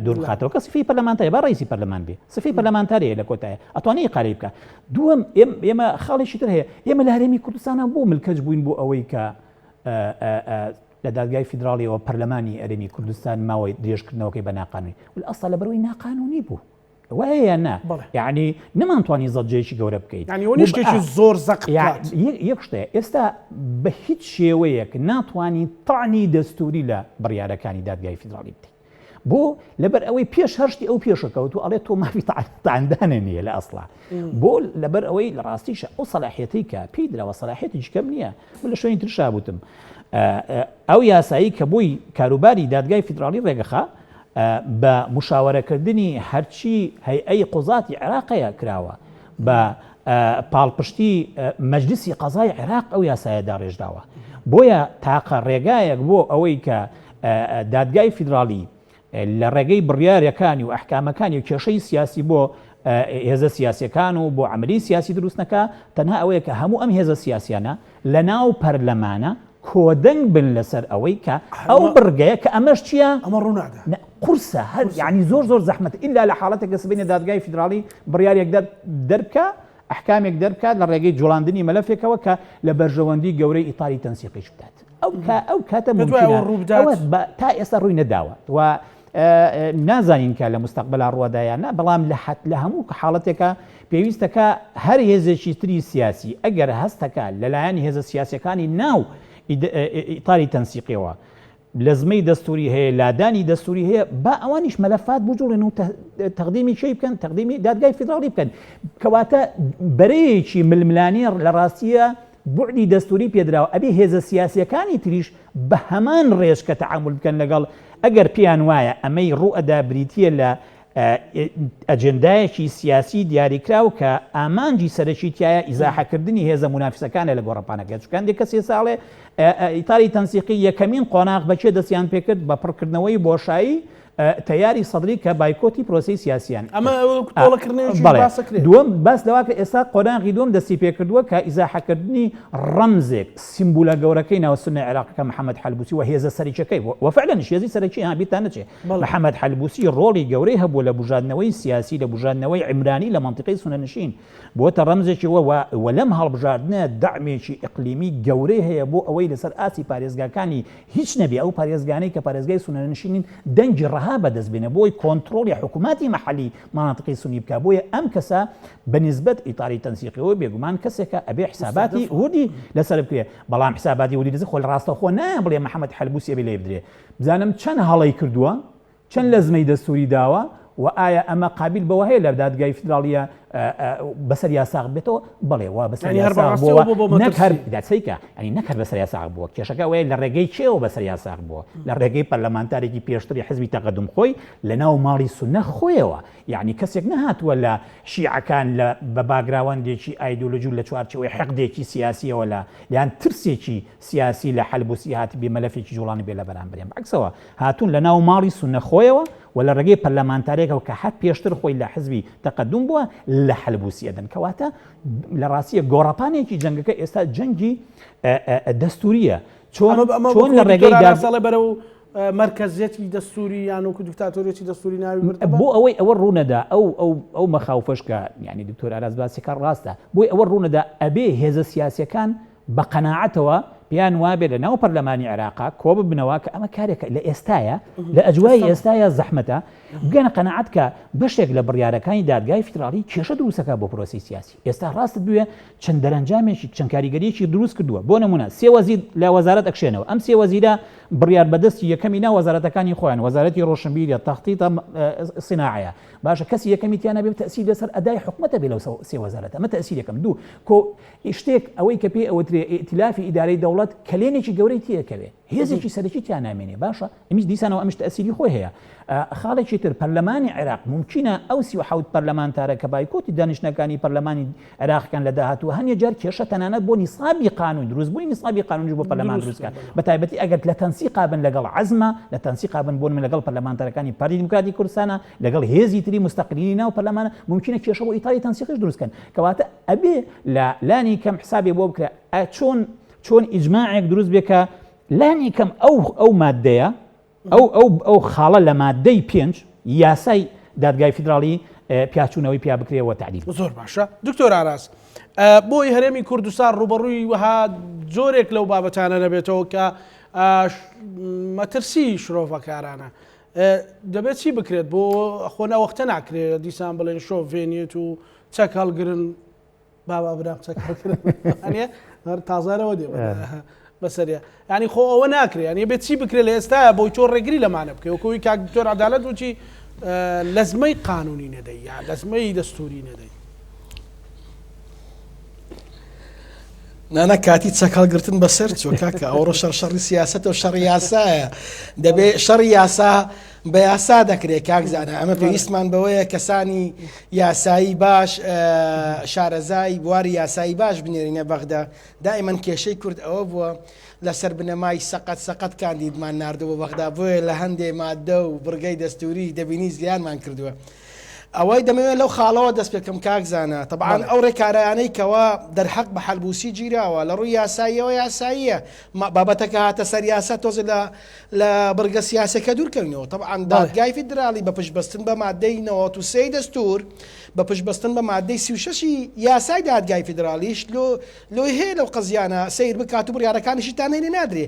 دوور بخاتەوە کە سفی پەرلەمانتاری با ڕئیسی پەرلەمان بێ سفی پەرلەمانتاریە لە کۆتایە ئەتوانێ ئیقالەی بکە دووەم ئێمە خاڵێکی تر هەیە ئێمە لە هەرێمی کوردستانە بۆ ملکەچ بووین بۆ ئەوەی کە لە دادگای فیدراڵیەوە پەرلەمانی هەرێمی کوردستان ماوەی درێژکردنەوەکەی بە ناقانونی والئەسڵ لەبەرئەوەی ناقانونی بوو وایە یان نا یعنی نەمانتوانی زەجەیەکی گەورە بکەیت یعنی وە شتێکی زۆر زەق یەک شتەیە ئێستا بە هیچ شێوەیەک ناتوانی تەعنی دەستوری لە بڕیارەکانی دادگای فیدراڵی بدەیت بۆ لەبەر ئەوەی پێش هەرشتی ئەو پێشەکەوت و ئەڵێ تۆ مافی تەعندانە نییە لە ئەسڵا بۆ لەبەر ئەوەی لە ڕاستیشە ئەو سەلاحیەتەی کە پێی دراوە سەلاحیەتێکی کەم نییە من لە شوێنی ترشا بوتم ئەو یاسایی کە بۆی کاروباری دادگای فیدراڵی ڕێگەخا بە مشاوەرەکردنی هەرچی هەیئەی قوزاتی عێراقەیە کراوە بە پاڵپشتی مەجلسی قەزای عێراق ئەو یاسایە داڕێژراوە بۆیە تاقە ڕێگایەک بۆ ئەوەی کە دادگای فیدراڵی لە ڕێگەی بڕیارەکانی و ئەحکامەکانی و کێشەی سیاسی بۆ هێزە سیاسیەکان و بۆ عەمەلی سیاسی دروست نەکا تەنها ئەوەیە کە هەموو ئەم هێزە سیاسیانە لە ناو پەرلەمانە کۆدەنگ بن لەسەر ئەوەی کە ئەو بڕگەیە کە ئەمەش چییە؟ ئەمە ڕوونادا. قورسە هەر یعنی زۆر زۆر زەحمەتە ئیلا لە حاڵەتێک کە سبەینێ دادگای فیدراڵی بڕیارێک دەربکا ئەحکامێک دەربکات لە ڕێگەی جوڵاندنی مەلەفێکەوە کە لە بەرژەوەندی گەورەی ئیتاری تەنسیقیش بدات. ئەو ئەو کاتە تا ئێستا ڕووی نەداوە و نازانین کە لە مستەقبەلا ڕوەدا یان نا، بەڵام لە حەت لە هەموو حاڵەتێکا پێویستەکا هەر هێزێکی تری سیاسی ئەگەر هەستەکا لەلایەن هێزە سیاسیەکانی ناو ئیتاری تەنسیقیەوە لەزمەی دەستوری هەیە لادانی دەستوری هەیە با ئەوانیش مەلەفات بجوڵێن و تەقدیمی کێی بکەن تەقدیمی دادگای فیدراڵی بکەن کەواتە بەرەیەکی ململانێ لە ڕاستیە بوعدی دەستوری پێدراوە ئەبێ هێزە سیاسیەکانی تریش بە هەمان ڕێچکە تەعامول بکەن لەگەڵ ئەگەر پێیان وایە ئەمەی ڕووئەدا بریتیە لە ئەجێندایەکی سیاسی دیاریکراو کە ئامانجی سەرەکی تیایە ئیزاحەکردنی هێزە مونافسەکانە لە گۆڕەپانەکە چونکە هەندێک کەس ئێستا ئەڵێ ئیتاری تەنسیقی یەکەمین قۆناغ بەکێ دەستیان پێکرد بە پڕکردنەوەی بۆشایی تەیاری سەدری کە بایکۆتی پرۆسەی سیاسیان ئەمە تۆڵەکردنەوەیەکی بەڵێ باسە کرێت. دووەم باس لەوە کرد ئێستا قۆناغی دووەم دەستی پێکردووە کە ئیزاحەکردنی ڕەمزێک سیمبولە گەورەکەی ناو سوننەی عێراق کە محەمەد حەلبوسی و هێزە سەرەکیەکەی و فعلەنیش هێزی سەرەکی ها بیرتان نەچێ بەڵێ. محەمەد حەلبوسی ڕۆڵی گەورەی هەبووە لە بوژاندنەوەی سیاسی لە بوژاندنەوەی عیمرانی لە مەنتیقەی سوننەنشین بۆتە ڕەمزێکی و و لەم هەڵبژاردنە دەعمێکی ئیقلیمی گەورەی هەیە بۆ ئەوەی لەسەر ئاستی پارێزگاکانی هیچ نەبێ ئەو پارێزگانەی کە پارێزگای سوننەنشینین دەنگی ڕەها بەدەست بێنێ بۆی کۆنترۆڵی حکوماتی مەحەلی مەناتقی سونی بکا بۆیە ئەم کەسە بە نیسبەت ئیتاری تەنسیقیەوە بێگومان کەسێکە ئەبێ حساباتی وردی لەسەر بکرێ بەڵام حساباتی وردی لەسەر خۆ ڕاستەوخۆ نایە بڵێ محەمەد حەلبوسی ئەبێ لێ بدرێ بزانم چەند هەڵەی کردووە چەند لەزمەی دەستوری داوە و ئایا ئەمە قابیل بەوە هەیە لە دادگای فیدراڵیە بەسەر یاساغ بێتەوە؟ بەڵێ وا بەسەر یانی هەر یاساغ بەڕاستیەوە بووە بۆ بۆ نەک هەر مەترسی. دەسەیکە یانی نەک هەر بەسەر یاساغ بووە کێشەکە ئەوەیە لە ڕێگەی کێوە بەسەر یاساغ بووە لە ڕێگەی پەرلەمانتارێکی پێشتری حزبی تەقەدوم خۆی لە ناو ماڵی سوننە خۆیەوە یانی کەسێک نەهاتووە لە شیعەکان لە بە باگراوەندێکی ئایدۆلۆژی و لە چوارچێوەی حقدێکی سیاسیەوە لە یان ترسێکی سیاسی لە حەلبوسی هاتبێ مەلەفێکی جوڵانبێ لە بەرامبەریان بەعکسەوە هاتوون لە ناو ماڵی سوننە خۆیەوە و لە ڕێگەی پەرلەمانتارێکەوە کە هەر پێشتر خۆی لە حزبی تەقەدوم بووە لە حەلبوسی ئەدەن کەواتە لە ڕاستیە گۆڕەپانێکی جەنگەکە ئێستا جەنگی دەستوریە چۆن چۆن لە ڕێگەی دادساڵێ بەرەو مەرکەزیەتی دەستوری یان وەکو دیکتاتۆریەتی دەستوری ناوی برد بۆ ئەوەی ئەوە ڕوونەدا ئەو ئەو ئەو مەخاوفەش کە یعنی دکتۆر ئاراس باسێکە ڕاستە بۆی ئەوە ڕوونەدا ئەبێ هێزە سیاسیەکان بە قەناعەتەوە پێیان وابێ لە ناو پەرلەمانی عێراقا کۆببنەوە کە ئەمە کارێکە لە ئێستایا لە ئەجوای ئێستایا زەحمەتە بگەنە قەناعەت کە بەشێک لە بڕیارەکانی دادگای فیدراڵی کێشە دروستەکە بۆ پرۆسەی سیاسی ئێستا ڕاستت بوێ چەند دەرەنجامێکی چەند کاریگەریەکی دروست کردووە بۆ نمونە سێ وەزیر لە وەزارەت ئەکشێنەوە ئەم سێ وەزیرە بڕیار بەدەستی یەکەمی ناو وەزارەتەکانی خۆیان وەزارەتی ڕۆشنبیریە تەختیتە سیناعەیە باشە کەسی یەکەمی تیانە بێ تەسیر لەسەر ئەدای حکومەتە بێ لەو سێ وەزارەتە ئەمە تەسیر یەکەم دوو کۆ شتێک ئەوەی کە پێی ئەوترێ ئیئتیلافی ئیدارەی دەوڵەت کەلێنێکی گەورەی تێئەکەوێ، هێزێکی سەرەکی تیا نامێنێ، باشە ئەمیش دیسانەوە ئەمیش تەئسیری خۆی هەیە. خاڵێکی تر پەرلەمانی عێراق مومکینە ئەو 37 پەرلەمانتارە کە بایکۆتی دانیشتنەکانی پەرلەمانی عێراقکەن لە داهاتوو هەنێ جار کێشە تەنانەت بۆ نیسابی قانون دروستبوونی نیسابی قانونیش بۆ پەرلەمان دروست کات بە تایبەتی ئەگەر لە تەنسیقا بن لەگەڵ عەزمە لە تەنسیقا بن بۆ نمونە لەگەڵ پەرلەمانتارەکانی پارتی دیموکراتی کوردستانە لەگەڵ هێزی تری موستەقلینی ناو پەرلەمانە مومکینە کێشە بۆ ئیتاری تەنسیقیش دروست کەن کەواتە ئەبێ لە لانی کەم حسابێ بۆ بکرێ ئە چۆن چۆن ئیجماعێک دروست بێ کە لانی کەم ئەو ئەو مادەیە ئەو ئەو ئەو خاڵە لە مادەی پێنج یاسای دادگای فیدراڵی پیاچوونەوەی پیا بکرێ وە تعدیل زۆر باشە دکتۆر ئاراس بۆی هەرێمی کوردستان ڕوبەڕووی وەها جۆرێک لەو بابەتانە نەبێتەوە کە مەترسی شرۆڤەکارانە دەبێت چی بکرێت بۆ خۆ نەوەختە ناکرێت دیسان بڵێن شۆڤێنیت و چەک هەڵگرن بابا برام چەک هەڵگرن هەر تازارەوە دێ بەسەریە ینی خۆ ئەوە ناکرێ ینی بێت چی بکرێت لە ئێستا بۆی تۆ ڕێگری لەمانە بکەی وەکەوەی کاک دکتۆر عدالت وتی لەزمەی قانونی نەدەی یا لەزمەی دەستوری نەدەی نانا کاتی چەک هەڵگرتن بەسەر چوە کاکە ئەوڕۆ شەڕ شەڕی سیاسەتە و شەڕی یاسایە دەبێ شەڕی یاسا بە یاسا دەکرێت کاک زانا ئەمە پێویستمان بەوەیە کەسانی یاسایی باش شارەزای بواری یاسایی باش بنێرینە بەغدا دائیمەن کێشەی کورد ئەوە بووە لەسەر بنەمای سەقەت سەقەت کاندیدمان ناردووە بەغدا بۆیە لە هەندێ مادە و بڕگەی دەستوری دەبینی زیانمان کردووە. ئەوەی دەمەوێت لەو خاڵەوە دەست پێ بکەم کاک زانا تەبعەن ئەو ڕێکارانەی کەوا دەرحەق بە حەلبوسی گیراوە لە ڕووی یاساییەوە یاساییە بابەتەکە هاتە سەر یاسا تۆزێ لە لە بڕگە سیاسەکە دوورکەوینەوە تەبعەن دادگای فیدراڵی بە پشتبەستن بە مادەی 93 دەستور بە پشتبەستن بە مادەی 36 یاسای دادگای فیدراڵیش لۆ لۆی هەیە لەو قەزیانە سەیر بکات و بڕیارەکانیشی تانەی لێ نادرێ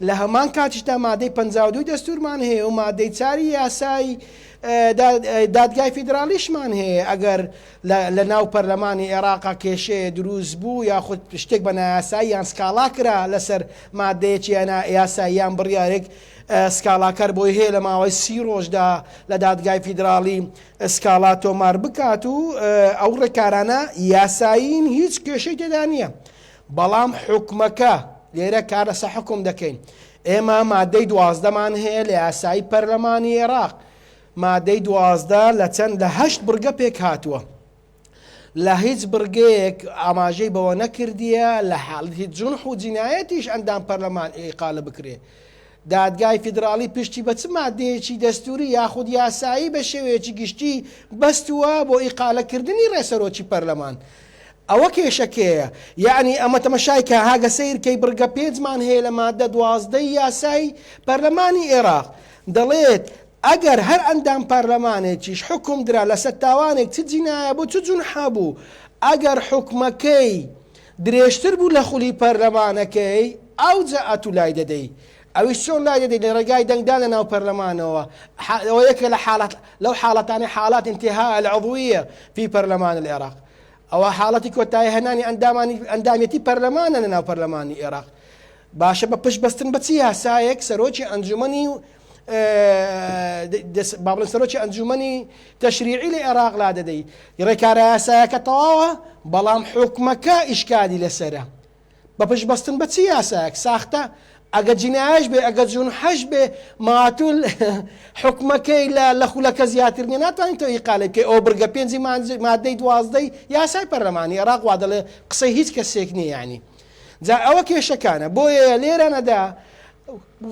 لە هەمان کاتیشدا مادەی 52 دەستورمان هەیە و مادەی چاری یاسای دادگای فیدراڵیشمان هەیە ئەگەر لە ناو پەرلەمانی عێراقا کێشەیە دروست بوو یاخود شتێک بە نایاسایی یان سکاڵا کرا لەسەر مادەیەکی یاسایی یان بڕیارێک سکاڵاکەر بۆی هەیە لە ماوەی سی ڕۆژدا لە دادگای فیدراڵی سکاڵا تۆمار بکات و ئەو ڕێکارانە یاسایین هیچ کێشەی تێدا نییە بەڵام حکومەکە لێرە کار لەسەر حکوم دەکەین ئێمە مادەی دوازدەمان هەیە لە یاسایی پەرلەمانی عێراق مادەی 12 لە چەند لە هەشت بڕگە پێک هاتووە لە هیچ بڕگەیەک ئاماژەی بەوە نەکردیە لە حاڵەتی جونح و جینایەتیش ئەندام پەرلەمان ئیقالە بکرێ. دادگای فیدراڵی پشتی بە چ مادەیەکی دەستوری یاخود یاسایی بە شێوەیەکی گشتی بەستووە بۆ ئیقالەکردنی ڕێسەرۆکی پەرلەمان؟ ئەوە کێشەکەیە. یەعنی ئەمە تەمەشای کە هاگە سەیر کەی بڕگە پێنجمان هەیە لە مادە دوازدەی یاسای پەرلەمانی ئێراق دەڵێت ئەگەر هەر ئەندام پەرلەمانێکیش حوکم درا لەسەر تاوانێک چ جینایە بوو چ جونحە بوو ئەگەر حوکمەکەی درێژتر بوو لە خولی پەرلەمانەکەی ئەوجا ئەتوو لای دەدەی ئەویش چۆن لای دەدەی لە ڕێگای دەنگدان لە ناو پەرلەمانەوە ئەوە یەکێ لە حاڵەت لەو حاڵەتانەی حالات انتهاء العضویە فی پەرلەمان العراق ئەوە حاڵەتی کۆتایی هێنانی ئەندامانی ئەندامێتی پەرلەمانە لە ناو پەرلەمانی عێراق باشە بە پشت بەستن بە چ یاسایەک سەرۆکی ئەنجومەنی با بڵێن سەرۆکی ئەنجومەنی تەشریعی لە عێراق لا دەدەی ڕێکارە یاسایەکە تەواوە بەڵام حکومەکە ئیشکالی لەسەرە بە پشت بەستن بە چ یاسایەک ساختە ئەگە جینایش بێ ئەگە جونحەش بێ ماتول حکومەکەی لە لە خولەکە زیاتر نیە ناتوانین تۆ ئیقالە بکەی ئەو بڕگە پێنجی مادەی دوازدەی یاسای پەرلەمانی عێراق وا دەڵێ قسەی هیچ کەسێک نییە یانی جا ئەوە کێشەکانە بۆیە لێرەنەدا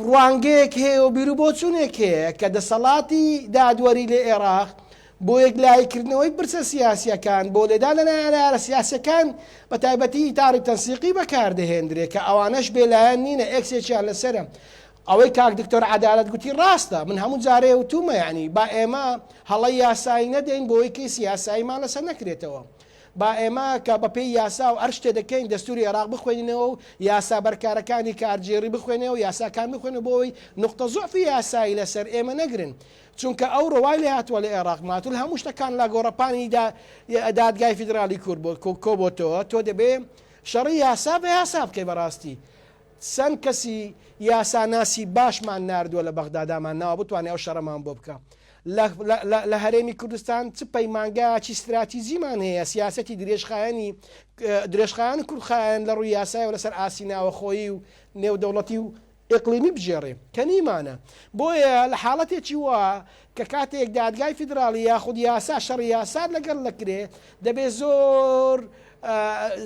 ڕوانگەیەک هەیە و بیروبۆچوونێک هەیە کە دەسەڵاتی دادوەری لە ئێراق بۆ یەکلاییکردنەوەی پرسە سیاسییەکان، بۆ لێدان لە نایارە سیاسییەکان بە تایبەتی ئیتاڕی تەنسیقی بەکاردەهێندرێ کە ئەوانەش بێلایەن نینە ئێکسێکیان لەسەرە. ئەوەی کاک دکتۆر عەدالەت گوتی ڕاستە، من هەموو جارێ وتوومە یانی با ئێمە هەڵەی یاسایی نەدەین بۆی کەیسی یاساییمان لەسەر نەکرێتەوە. با ئێمە کە بە پێی یاسا و هەر شتێ دەکەین دەستوری عێراق بخوێنینەوە و یاسا بەرکارەکانی کارگێڕی بخوێنەوە و یاساکان بخوێنەوە بۆ ئەوەی نوقتە زوعفی یاسایی لەسەر ئێمە نەگرن چونکە ئەوڕۆ وای لێهاتووە لە عێراق ماتول هەموو شتەکان لە گۆڕەپانی دادگای فیدراڵی کورد بۆ کۆبۆتەوە تۆ دەبێ شەڕی یاسا بە یاسا بکەی بەڕاستی چەند کەسی یاساناسی باشمان ناردووە لە بەغدا دامانناوە بتوانێ ئەو شەڕەمان بۆ بکا. لە لە لە هەرێمی کوردستان چ پەیمانگایەکی ستراتیجیمان هەیە سیاسەتی درێژخایەنی درێژخایەن و کورتخایەن لە ڕووی یاسایەوە لەسەر ئاستی ناوەخۆیی و نێودەوڵەتی و ئیقلیمی بگێڕێ کە نیمانە. بۆیە لە حاڵەتێکی وا کە کاتێک دادگای فیدراڵی یاخود یاسا شەڕی یاسات لەگەڵ دەکرێ دەبێ زۆر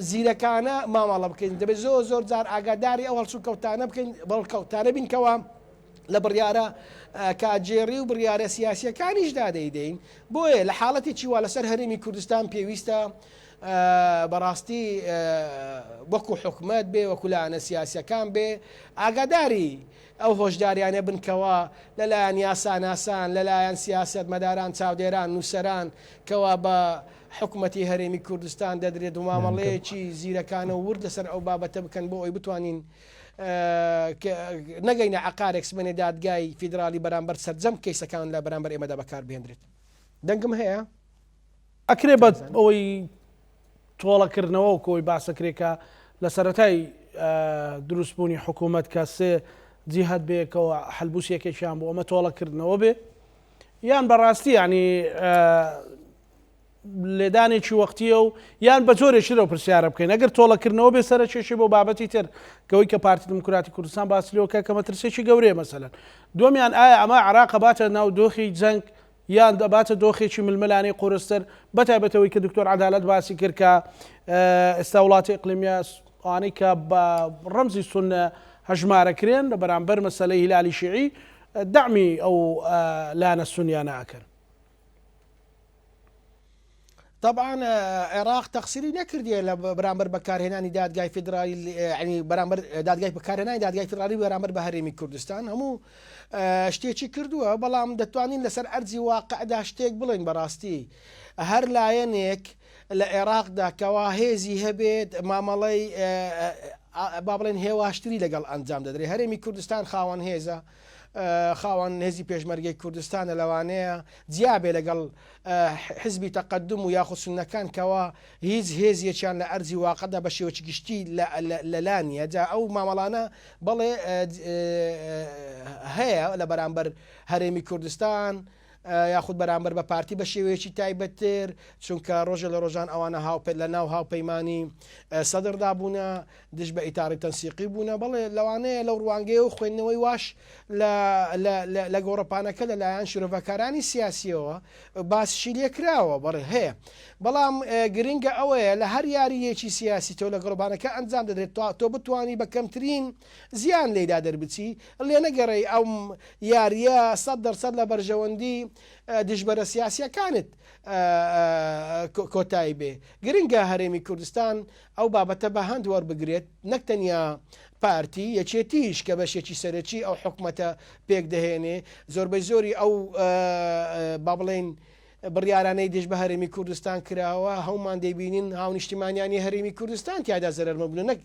زیرەکانە مامەڵە بکەین دەبێت زۆر زۆر جار ئاگاداری ئەو هەڵسوکەوتانە بکەین بەڵکەوتانە بین کەوا لە بڕیارە کارگێڕی و بڕیارە سیاسیەکانیشدا دەیدەین بۆیە لە حاڵەتێکی وا لەسەر هەرێمی کوردستان پێویستە بەڕاستی وەکو حکومەت بێ وەکو لایەنە سیاسیەکان بێ ئاگاداری ئەو هۆشداریانە بن کەوا لەلایەن یاساناسان لەلایەن سیاسەتمەداران چاودێران نووسەران کەوا بە حکومەتی هەرێمی کوردستان دەدرێت و مامەڵەیەکی زیرەکانە و ورد لەسەر ئەو بابەتە بکەن بۆ ئەوی بتوانین نەگەینە عقارێک سبەینێ دادگای فیدراڵی بەرامبەر سەرجەم کەیسەکان لە بەرامبەر ئێمەدا بەکاربهێنرێت. دەنگم هەیە؟ ئەکرێ بە ئەوەی تۆڵەکردنەوە و کۆی باسەکرێ کە لە سەرەتای دروستبوونی حکوومەت کە سێ جیهت بەیەکەوە حەلبوس یەکێکیان بۆ ئەمە تۆڵەکردنەوە بێ یان بەڕاستی ینی لێدانێکی وەختیە و یان بە جۆرێکی لەو پرسیارە بکەین ئەگەر تۆڵەکردنەوە بێ سەرە کێشەی بۆ بابەتی تر کەوەی کە پارتی دیموکراتی کوردستان باسی لەوە کە کە مەترسێکی گەورەیە مەسەلەن دووەمیان ئایا ئەمە عێراق ئەباتە ناو دۆخی جەنگ یان دەباتە دۆخێکی ململانێی قورستر بە تایبەت ئەوەی کە دکتۆر عەدالەت باسی کرد کە ئێستا وڵاتی ئیقلیمیە ئەوانەی کە بە ڕەمزی سوننە هەژمارەکرێن لە بەرامبەر مەسەلەی هیلالی شیعی دەعمی ئەو لایەنە سونیانە ئەکەن. تەبعەن عێراق تەقسیری نەکردیە لە بەرامبەر بەکارهێنانی دادگای فیدرالی یعنی بەرامبەر دادگای بەکارهێنانی دادگای فیدرالی بەرامبەر بە هەرێمی کوردستان هەموو شتێکی کردووە بەڵام دەتوانین لەسەر ئەرزی واقعدا شتێک بڵێین بەڕاستی هەر لایەنێک لە عێراقدا کەوا هێزی هەبێت مامەڵەی با بڵێن هێواشتری لەگەڵ ئەنجام دەدرێت هەرێمی کوردستان خاوەن هێزە خاوەن هێزی پێشمەرگەی کوردستانە لەوانەیە جیا بێ لەگەڵ حزبی تەقەدوم و یاخود سوننەکان کەوا هیچ هێزیەکیان لە ئەرزی واقعدا بە شێوەکی گشتی لەلا نییە جا ئەو مامەڵانە بەڵێ هەیە لە بەرامبەر هەرێمی کوردستان یاخود بەرامبەر بە پارتی بە شێوەیەکی تایبەتتر چونکە ڕۆژە لە ڕۆژان ئەوانە هاوپێ لە ناو هاوپەیمانی سەدردا بوونە دژ بە ئیتاڕی تەنسیقی بوونە، بەڵێ لەوانەیە لەو ڕوانگەیە و خوێندنەوەی واش لە لە لە لە گۆڕەپانەکە لە لایەن شرۆڤەکارانی سیاسییەوە باسیشی لێ کراوە، بەڵێ هەیە. بەڵام گرنگە ئەوەیە لە هەر یارییەکی سیاسی تۆ لە گۆڕەپانەکە ئەنجام دەدرێت تا تۆ بتوانی بە کەمترین زیان لێیدا دەربچی، لێنەگەڕێی ئەم یارییە 100% لە بەرژەوەندی دژبەرە سیاسییەکانت کۆتایی بێ. گرنگە هەرێمی کوردستان ئەو بابەتە بە هەند وەربگرێت، نەک تەنیا پارتی، یەکێتیش کە بەشێکی سەرەکی ئەو حکومەتە پێکدەهێنێ، زۆربەی زۆری ئەو با بڵێین بڕیارانەی دژ بە هەرێمی کوردستان کراوە، هەموومان دەیبینین هاونیشتیمانیانی هەرێمی کوردستان تیادا زەرەرمەند بوون نەک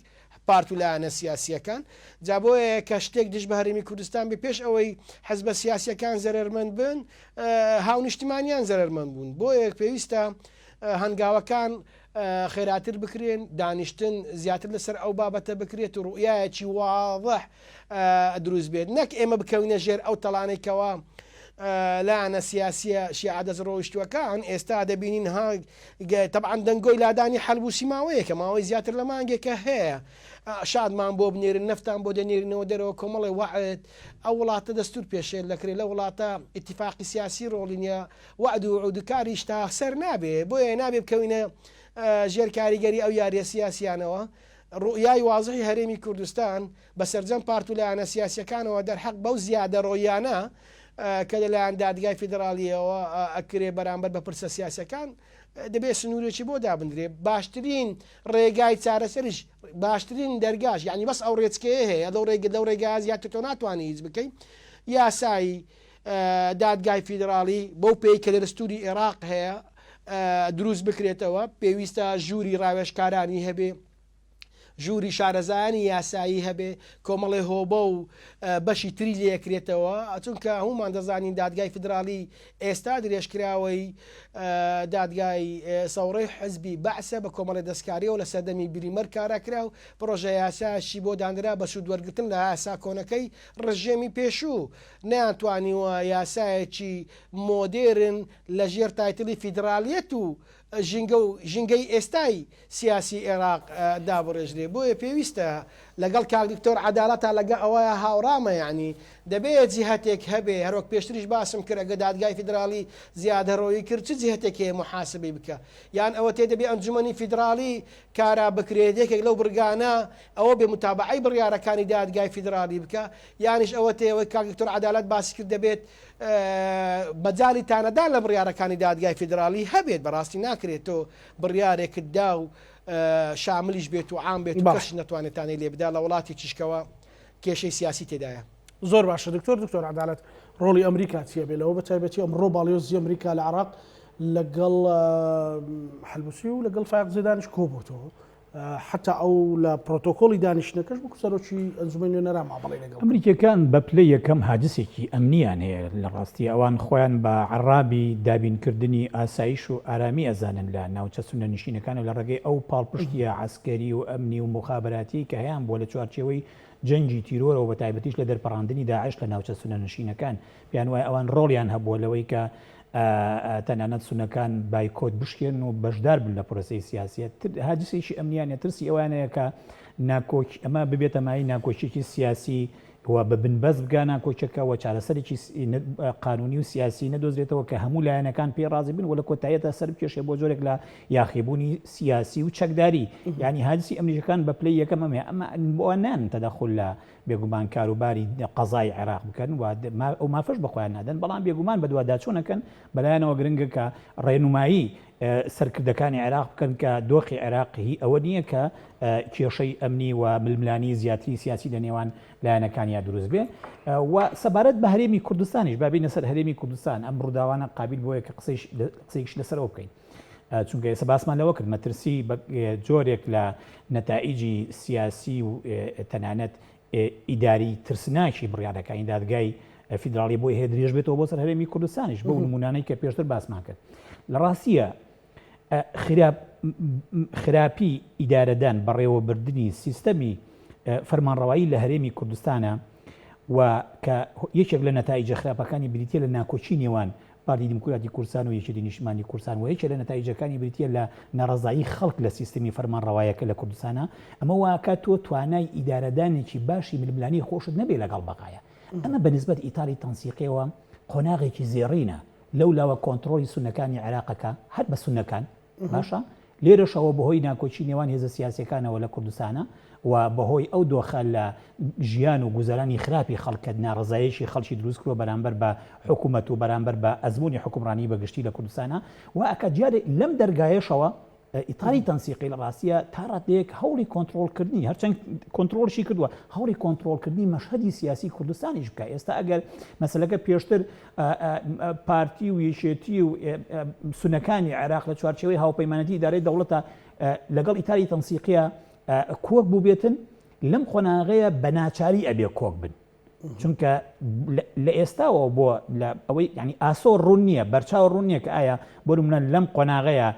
پارت و لایەنە سیاسییەکان. جا بۆیە کە شتێک دژ بە هەرێمی کوردستان بێ پێش ئەوەی حزبە سیاسییەکان زەرەرمەند بن، هاونیشتیمانیان زەرەرمەند بوون. بۆیە پێویستە هەنگاوەکان خێراتر بکرێن، دانیشتن زیاتر لەسەر ئەو بابەتە بکرێت و ڕوئیایەکی واضح دروست بێت، نەک ئێمە بکەوینە ژێر ئەو تەڵانەی کەوا لایەنە سیاسیە شیعە دەستڕۆیشتووەکان ئێستا دەبینین ها تەبعەن دەنگۆی لادانی حەلبوسی ماوەیەکە ماوەی زیاتر لە مانگێکە هەیە شادمان بۆ بنێرن نەفتان بۆ دەنێرینەوە دەرەوە کۆمەڵێ وەعد ئەو وڵاتە دەستور پێشێل دەکرێت لە وڵاتە ئیتیفاقی سیاسی ڕۆڵی نیە وەعد و وعودکاریش تا سەر نابێ، بۆیە نابێ بکەوینە ژێر کاریگەری ئەو یاریە سیاسیانەوە. ڕوئیای وازحی هەرێمی کوردستان بە سەرجەم پارت و لایەنە سیاسیەکانەوە دەرحەق بەو زیادەڕۆییانە کە لەلایەن دادگای فیدراڵیەوە ئەکرێ بەرامبەر بە پرسە سیاسیەکان دەبێ سنوورێکی بۆ دابندرێ. باشترین ڕێگای چارەسەریش باشترین دەرگاش یانی بەس ئەو ڕێچکەیە هەیە لەو ڕێگە لەو ڕێگایە زیاتر تۆ ناتوانی هیچ بکەی یاسایی دادگای فیدراڵی بەو پێی کە لە دەستوری ئێراق هەیە دروست بکرێتەوە، پێویستە ژووری ڕاوێژکارانی هەبێ، ژووری شارەزایانی یاسایی هەبێ، کۆمەڵێ هۆبە و بەشی تری لێکرێتەوە، چونکە هەموومان دەزانین دادگای فیدراڵی ئێستا درێژکراوەی دادگای سەوڕەی حزبی بەعسە بە کۆمەڵێ دەستکاریەوە لە سەردەمی بریمەر کارا کرا و پڕۆژە یاساشی بۆ دانرا بە سوود وەرگرتن لە یاسا کۆنەکەی ڕژێمی پێشوو. نەیانتوانیوە یاسایەکی مۆدێرن لە ژێر title ی فیدرالیەت و ژینگە و ژینگەی ئێستای سیاسی ئێراق دابڕێژرێ بۆیە پێویستە لەگەڵ کاک دکتۆر عەدالەتا لەگە ئەوەیا هاوڕامە یەعنی دەبێ جیهەتێک هەبێ هەروەک پێشتریش باسم کرد ئەگە دادگای فیدراڵی زیادەڕۆیی کرد چ جیهەتێک هەیە موحاسەبەی بکا یان ئەوەتێ دەبێ ئەنجومەنی فیدراڵی کارا بکرێت یەکێک لەو بڕگانە ئەوە بێ موتابەعەی بڕیارەکانی دادگای فیدراڵی بکا یانیش ئەوەتێ وەک کاک دکتۆر عەدالەت باسی کرد دەبێت مەجالی تانەدان لە بڕیارەکانی دادگای فیدراڵی هەبێت بەڕاستی ناکرێت تۆ بڕیارێکت دا و شاملیش بێت و عام بێت و کەسیش نەتوانێت تانەی لێ بدا لە وڵاتێکیش کەوا کێشەی سیاسی تێدایە. زۆر باشە دکتۆر دکتۆر عەدالەت ڕۆڵی ئەمریکا چیە بێ لەوە بە تایبەتی ئەمڕۆ باڵیۆزی ئەمریکا لە عراق لەگەڵ حەلبوسی و لەگەڵ فایق زێدانیش کۆبووتەوە حەتا ئەو لە پرۆتۆکۆڵی دانیشتنەکەش وەکو سەرۆکی ئەنجومەنی نوێنەران مامەڵەی لەگەڵ کرد. ئەمریکییەکان بە پلەی یەکەم هاجسێکی ئەمنییان هەیە، لە ڕاستی ئەوان خۆیان بە عەڕابی دابینکردنی ئاسایش و ئارامی ئەزانن لە ناوچە سوننەنشینەکان و لە ڕێگەی ئەو پاڵپشتییە عەسکەری و ئەمنی و موخابەراتییەی کە هەیانبووە لە چوارچێوەی جەنگی تیرۆرەوە بە تایبەتیش لە دەرپەڕاندنی داعش لە ناوچە سوننەنشینەکان پێیان وایە ئەوان ڕۆڵیان هەبووە لەوەی کە تەنانەت سوننەکان بایکۆت بشکێنن و بەشدار بن لە پرۆسەی سیاسیە هاجسێکی ئەمنیان نیە ترسی ئەویان هەیە کە ناکۆک ئەمە ببێتە مایەی ناکۆکیەکی سیاسی و بە بنبەست بگا ناکۆکیەکە و چارەسەرێکی قانونی و سیاسی نەدۆزرێتەوە کە هەموو لایەنەکان پێی ڕازی بن و لە کۆتاییەتا سەر بکێشێ بۆ جۆرێک لە یاخیبوونی سیاسی و چەکداری یعنی هاجسی ئەمریکەکان بە پلەی یەکەم ئەمەیە ئەمە بۆ نان تەدەخول لە بێگومان کاروباری قەزای عێراق بکەن و ئەو مافەش بە خۆیان نادەن، بەڵام بێگومان بەدواداچوون ئەکەن، بەلایانەوە گرنگە کە ڕێنومایی سەرکردەکانی عێراق بکەن کە دۆخی عێراق هی ئەوە نییە کە کێشەی ئەمنی و ململانێی زیاتری سیاسی لە نێوان لایەنەکانیا دروست بێ و سەبارەت بە هەرێمی کوردستانیش با بینە سەر هەرێمی کوردستان ئەم ڕووداوانە قابیل بۆیە کە قسەیش لەسەر ئەو بکەین چونکە ئێستا باسمان لەوە کرد مەترسی بە جۆرێک لە نەتائیجی سیاسی و تەنانەت ئیداری ترسناکی بڕیارەکانی دادگای فیدراڵی بۆی هەیە درێژ بێتەوە بۆ سەر هەرێمی کوردستانیش بەو نمونانەی کە پێشتر باسمان کرد لە ڕاستیە خراپی ئیدارەدان بەڕێوەبردنی سیستەمی فەرمانڕەوایی لە هەرێمی کوردستانە و کە یەکێک لە نەتایجە خراپەکانی بریتە لە ناکۆکی نێوان پارتی دیموکراتی کوردستان و یەکێتی نیشتمانی کوردستان و یەکێ لە نەتایجەکانی بریتیە لە ناڕەزایی خەڵک لە سیستمی فەرمانڕەوایەکە لە کوردستانا، ئەمە واکات تۆ توانای ئیدارەدانێکی باشی ململانێی خۆشت نەبێ لەگەڵ بەغایا. ئەمە بە نیسبەت ئیتاری تەنسیقیەوە قۆناغێکی زێڕینە، لەو لاوە کۆنتڕۆڵی سوننەکانی عێراقەکە هەر بە سوننەکان، باشە لێرەشەوە بەهۆی ناکۆکی نێوان هێزە سیاسیەکانەوە لە کوردستانە و بەهۆی ئەو دۆخە لە ژیان و گوزەرانی خراپی خەڵک کە ناڕەزایەکی خەڵکی دروست کردوە بەرامبەر بە حکومەت و بەرامبەر بە ئەزموونی حوکمڕانی بە گشتی لە کوردستانە وا ئەکات جارێ لەم دەرگایەشەوە ئیتاری تەنسیقی لە ڕاستیە تا ڕادەیەک هەوڵی کۆنترۆڵکردنی هەرچەند کۆنترۆڵشی کردووە هەوڵی کۆنترۆڵکردنی مەشهەدی سیاسی کوردستانیش بکە ئێستا ئەگەر مەسەلەکە پێشتر پارتی و یەکێتی و سونەکانی عێراق لە چوارچێوەی هاوپەیمانەتی ئیدارەی دەوڵەتە لەگەڵ ئیتاری تەنسیقیە کۆک بووبێتن لەم قۆناغەیە بە ناچاری ئەبێ کۆک بن چونکە لە ئێستاوە بۆ لە ئەوەی ینی ئاسۆ ڕوون نییە بەرچاو ڕوون نییە کە ئایا بۆ منە لەم قۆناغەیە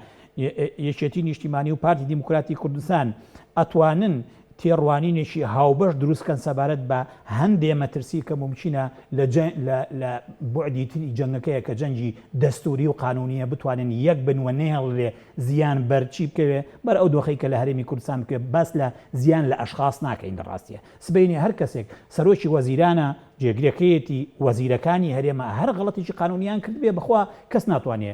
یەکێتی نیشتیمانی و پارتی دیموکراتی کوردستان ئەتوانن تێڕوانینێکی هاوبەش دروست کەن سەبارەت بە هەندێ مەترسی کە مومکینە لە لە بوعدی تری جەنگەکەیە کە جەنگی دەستووری و قانوونییە بتوانن یەک بن و نەهێڵرێ زیان بەر چی بکەوێ بەر ئەو دۆخەی کە لە هەرێمی کوردستان بکەوێ باس لە زیان لە ئەشخاس ناکەین لە ڕاستیە سبەینێ هەر کەسێک سەرۆکی وەزیرانە جێگرەکەیەتی وەزیرەکانی هەرێمە هەر غەڵەتێکی قانونیان کردبێ بەخوا کەس ناتوانێ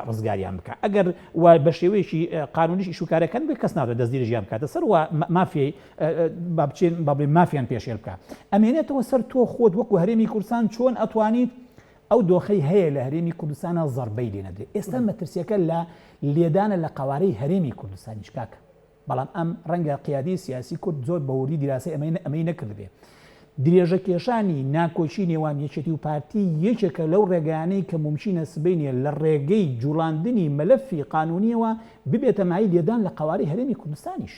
ڕزگاریان بکا ئەگەر و بە شێوەیەکی قانونیش ئیش و کارەکان بێ کەس ناتوانێت دەستدرێژیان بکاتە سەر و مافی با بچین با بڵێین مافیان پێشێل بکا ئەمێنێتەوە سەر تۆ خۆت وەکو هەرێمی کوردستان چۆن ئەتوانیت ئەو دۆخەی هەیە لە هەرێمی کوردستانە زەربەی لێ نەدرێ ئێستا مەترسیەکە لە لێدانە لە قەوارەی هەرێمی کوردستانیش کاکە بەڵام ئەم ڕەنگە قیادەی سیاسی کورد زۆر بە وردی دیراسەی ئەمەی ئەمەی نەکردبێ. درێژەکێشانی ناکۆکی نێوان یەکێتی و پارتی یەکێکە لەو ڕێگایانەی کە مومکینە سبەینێ لە ڕێگەی جوڵاندنی مەلەفی قانونیەوە ببێتە مایەی لێدان لە قەوارەی هەرێمی کوردستانیش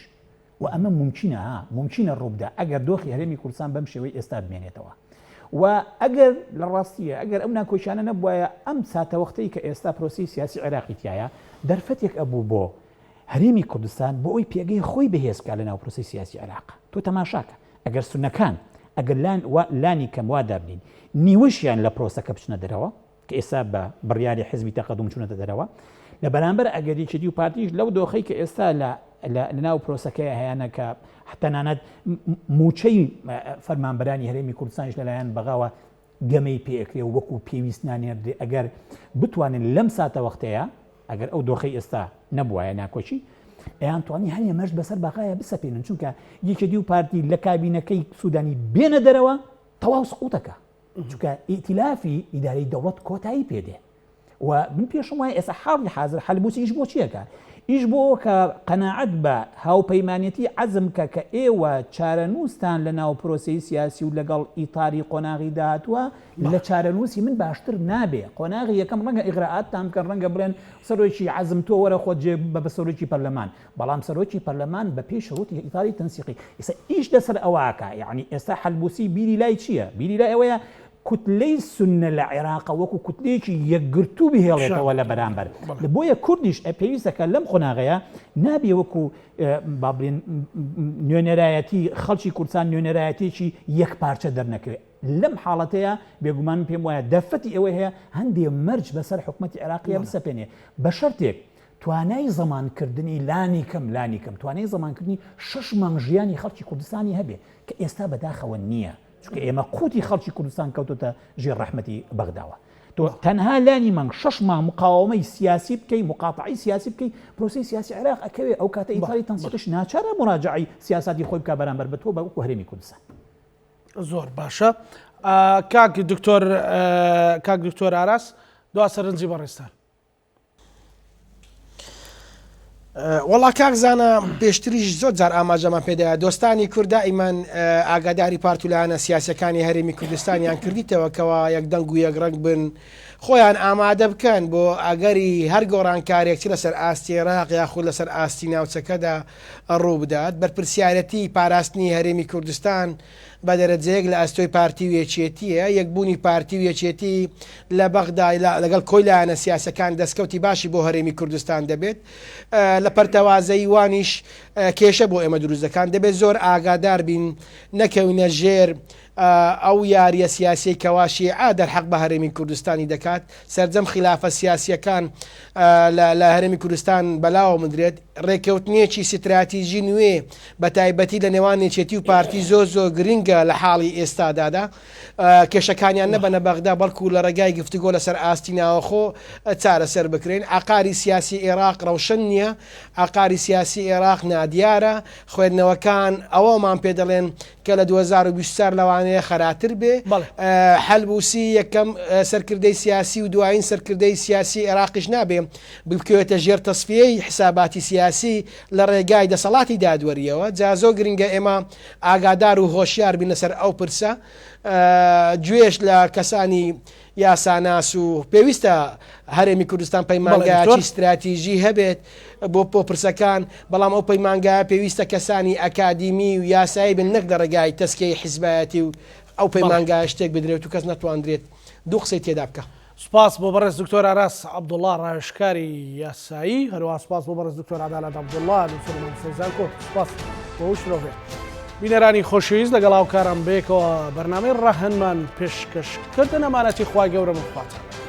و ئەمە مومکینە ها مومکینە ڕووبدا ئەگەر دۆخی هەرێمی کوردستان بەم شێوەی ئێستا بمێنێتەوە و ئەگەر لە ڕاستیە ئەگەر ئەم ناکۆکیانە نەبوایە ئەم ساتەوەختەی کە ئێستا پرۆسەی سیاسی عێراقی تیایە دەرفەتێک ئەبوو بۆ هەرێمی کوردستان بۆ ئەوەی پێگەی خۆی بەهێز بکات لەناو پرۆسەی سیاسی عێراق. تۆ تەماشاکە ئەگەر سوننەکان ئەگەر لان لانی کەم وا دابنین نیوەشیان لە پرۆسەکە بچنە دەرەوە کە ئێستا بە بڕیاری حزبی تەقەدوم چوونەتە دەرەوە لە بەرامبەر ئەگەر یەکێتی و پارتیش لەو دۆخەی کە ئێستا لە لەناو پرۆسەکەی هەیەە کە تەنانەت موچەی فەرمانبەرانی هەرێمی کوردستانیش لەلایەن بەغاوە گەمەی پێ ئەکرێ و وەکو پێویست نانێردرێ ئەگەر بتوانن لەم ساتەوەختەیا ئەگەر ئەو دۆخەی ئێستا نەبوایە ناکۆکی ئەیان توانی هەنێ مەرج بەسەر بەغایە بسەپێنن چونکە یەکێتی و پارتی لە کابینەکەی سوودانی بێنە دەرەوە تەواو سقوتەکە چونکە ئیتیلافی ئیدارەی دەوڵەت کۆتایی پێدێ و من پێشم وایە ئێستا حاڵی حازر حەلبوسی ئیش بۆ چیەکە؟ ئیش بۆ ئەوە کە قەناعەت بە هاوپەیمانێتی عەزم کە کە ئێوە چارەنووستان لە ناو پرۆسەی سیاسی و لەگەڵ ئیتاری قۆناغی داهاتووە لە چارەنووسی من باشتر نابێ قۆناغی یەکەم ڕەنگە ئیغرائاتتان بکەن ڕەنگە بڵێن سەرۆکی عەزم تۆ وەرە خۆت جێ بە بە سەرۆکی پەرلەمان بەڵام سەرۆکی پەرلەمان بە پێی شروتی ئیتاری تەنسیقی ئێستا ئیش لەسەر ئەوە ئەکا یەعنی ئێستا حەلبوسی بیری لای چییە بیری لای ئەوەیە کوتلەی سوننە لە عێراق وەکو کوتلەیەکی یەکگرتوو بهێڵێتەوە لە بەرامبەر بۆیە کوردیش پێویستە کە لەم قۆناغەیە نابێ وەکو با بڵێن نوێنەرایەتی خەڵکی کوردستان نوێنەرایەتێکی یەک پارچە دەرنەکەوێت لەم حاڵەتەیە بێگومان پێم وایە دەرفەتی ئەوەی هەیە هەندێ مەرج بەسەر حکوومەتی عێراقیە بسەپێنێ بە شەرتێک توانای زەمانکردنی لانی کەم لانی کەم توانای زەمانکردنی شەش مانگ ژیانی خەڵکی کوردستانی هەبێ کە ئێستا بەداخەوە نییە. چونکە ئێمە قوتی خەڵکی کوردستان کەوتۆتە ژێر ڕەحمەتی بەغداوە. تۆ تەنها لانی مانگ شەش مانگ مقاومەی سیاسی بکەی مقاتعەی سیاسی بکەی پرۆسەی سیاسی عێراق ئەکەوێ ئەو کاتە ئیتاری تەنسیقیش ناچارە مراجعەی سیاساتی خۆی بکا بەرامبەر بە تۆ بە وەکو هەرێمی کوردستان. زۆر باشە کاک دکتۆر کاک دکتۆر ئاراس دوا سەرنجی بەڕێزتان. وەڵا کاک زانا پێشتریش زۆر جار ئاماژەمان پێدایە دۆستانی کورد دائیمەن ئاگاداری پارت و لایەنە سیاسەکانی هەرێمی کوردستانیان کردیتەوە کەوا یەک دەنگ و یەک ڕەنگ بن خۆیان ئامادە بکەن بۆ ئەگەری هەر گۆڕانکارێک چ لەسەر ئاستی عێراق یاخود لەسەر ئاستی ناوچەکەدا ڕووبدات بەرپرسیارەتی پاراستنی هەرێمی کوردستان بە دەرەجەیەک لە ئەستۆی پارتی و یەکێتییە، یەکبوونی پارتی و یەکێتی لە بەغدا لەگەڵ کۆی لایەنە سیاسەکان دەستکەوتی باشی بۆ هەرێمی کوردستان دەبێت، لە پەرتەوازەیی وانیش کێشە بۆ ئێمە دروست دەکان، دەبێت زۆر ئاگادار بین نەکەوینە ژێر ئەو یارییە سیاسیەی کەوا شیعە دەرحەق بە هەرێمی کوردستانی دەکات، سەرجەم خیلافە سیاسییەکان لە هەرێمی کوردستان بەلاوە بدرێت، ڕێککەوتنێکی ستراتیژی نوێ بە تایبەتی لە نێوان یەکێتی و پارتی زۆر زۆر گرنگە لە حاڵی ئێستادادا کێشەکانیان نەبەنە بەغدا بەڵکو لە ڕێگای گفتوگۆ لەسەر ئاستی ناوەخۆ چارەسەر بکرێن. عەقاری سیاسی ئێراق ڕەوشن نییە، عەقاری سیاسی ئێراق نادیارە، خوێندنەوەکان ئەوەمان پێ دەڵێن کە لە 2024 لەوانەیە خەراتر بێ. حەلبوسی یەکەم سەرکردەی سیاسی و دوایین سەرکردەی سیاسی ئێراقیش نابێ بکەوێتە ژێر تەسفیەی حساباتی سیاسی لە ڕێگای دەسەڵاتی دادوەریەوە، جا زۆر گرنگە ئێمە ئاگادار و هۆشیار بین لەسەر ئەو پرسە، گوێش لە کەسانی یاساناس و پێویستە هەرێمی کوردستان پەیمانگایەکی ستراتیژی هەبێت بۆ بۆ پرسەکان، بەڵام ئەو پەیمانگایە پێویستە کەسانی ئەکادیمی و یاسایی بن نەک لە ڕێگای تەزکیەی حیزبایەتی و ئەو پەیمانگایە شتێک بدرێت و کەس نەتواندرێت دوو قسەی تێدا بکا. سوپاس بۆ بەڕێز دکتۆر ئاراس عەبدوڵا ڕاوێژکاری یاسایی، هەروەها سوپاس بۆ بەڕێز دکتۆر عەدالەت عەبدوڵا نووسەر و مامۆستای زانکۆ، سوپاس بۆ ئەو شرۆڤەیە. بینەرانی خۆشەویست لەگەڵ هاوکاران بەیەکەوە بەرنامەی ڕەهەندمان پێشکەش کردن، ئەمانەتی خوای گەورە بن خواتان لەگەڵ.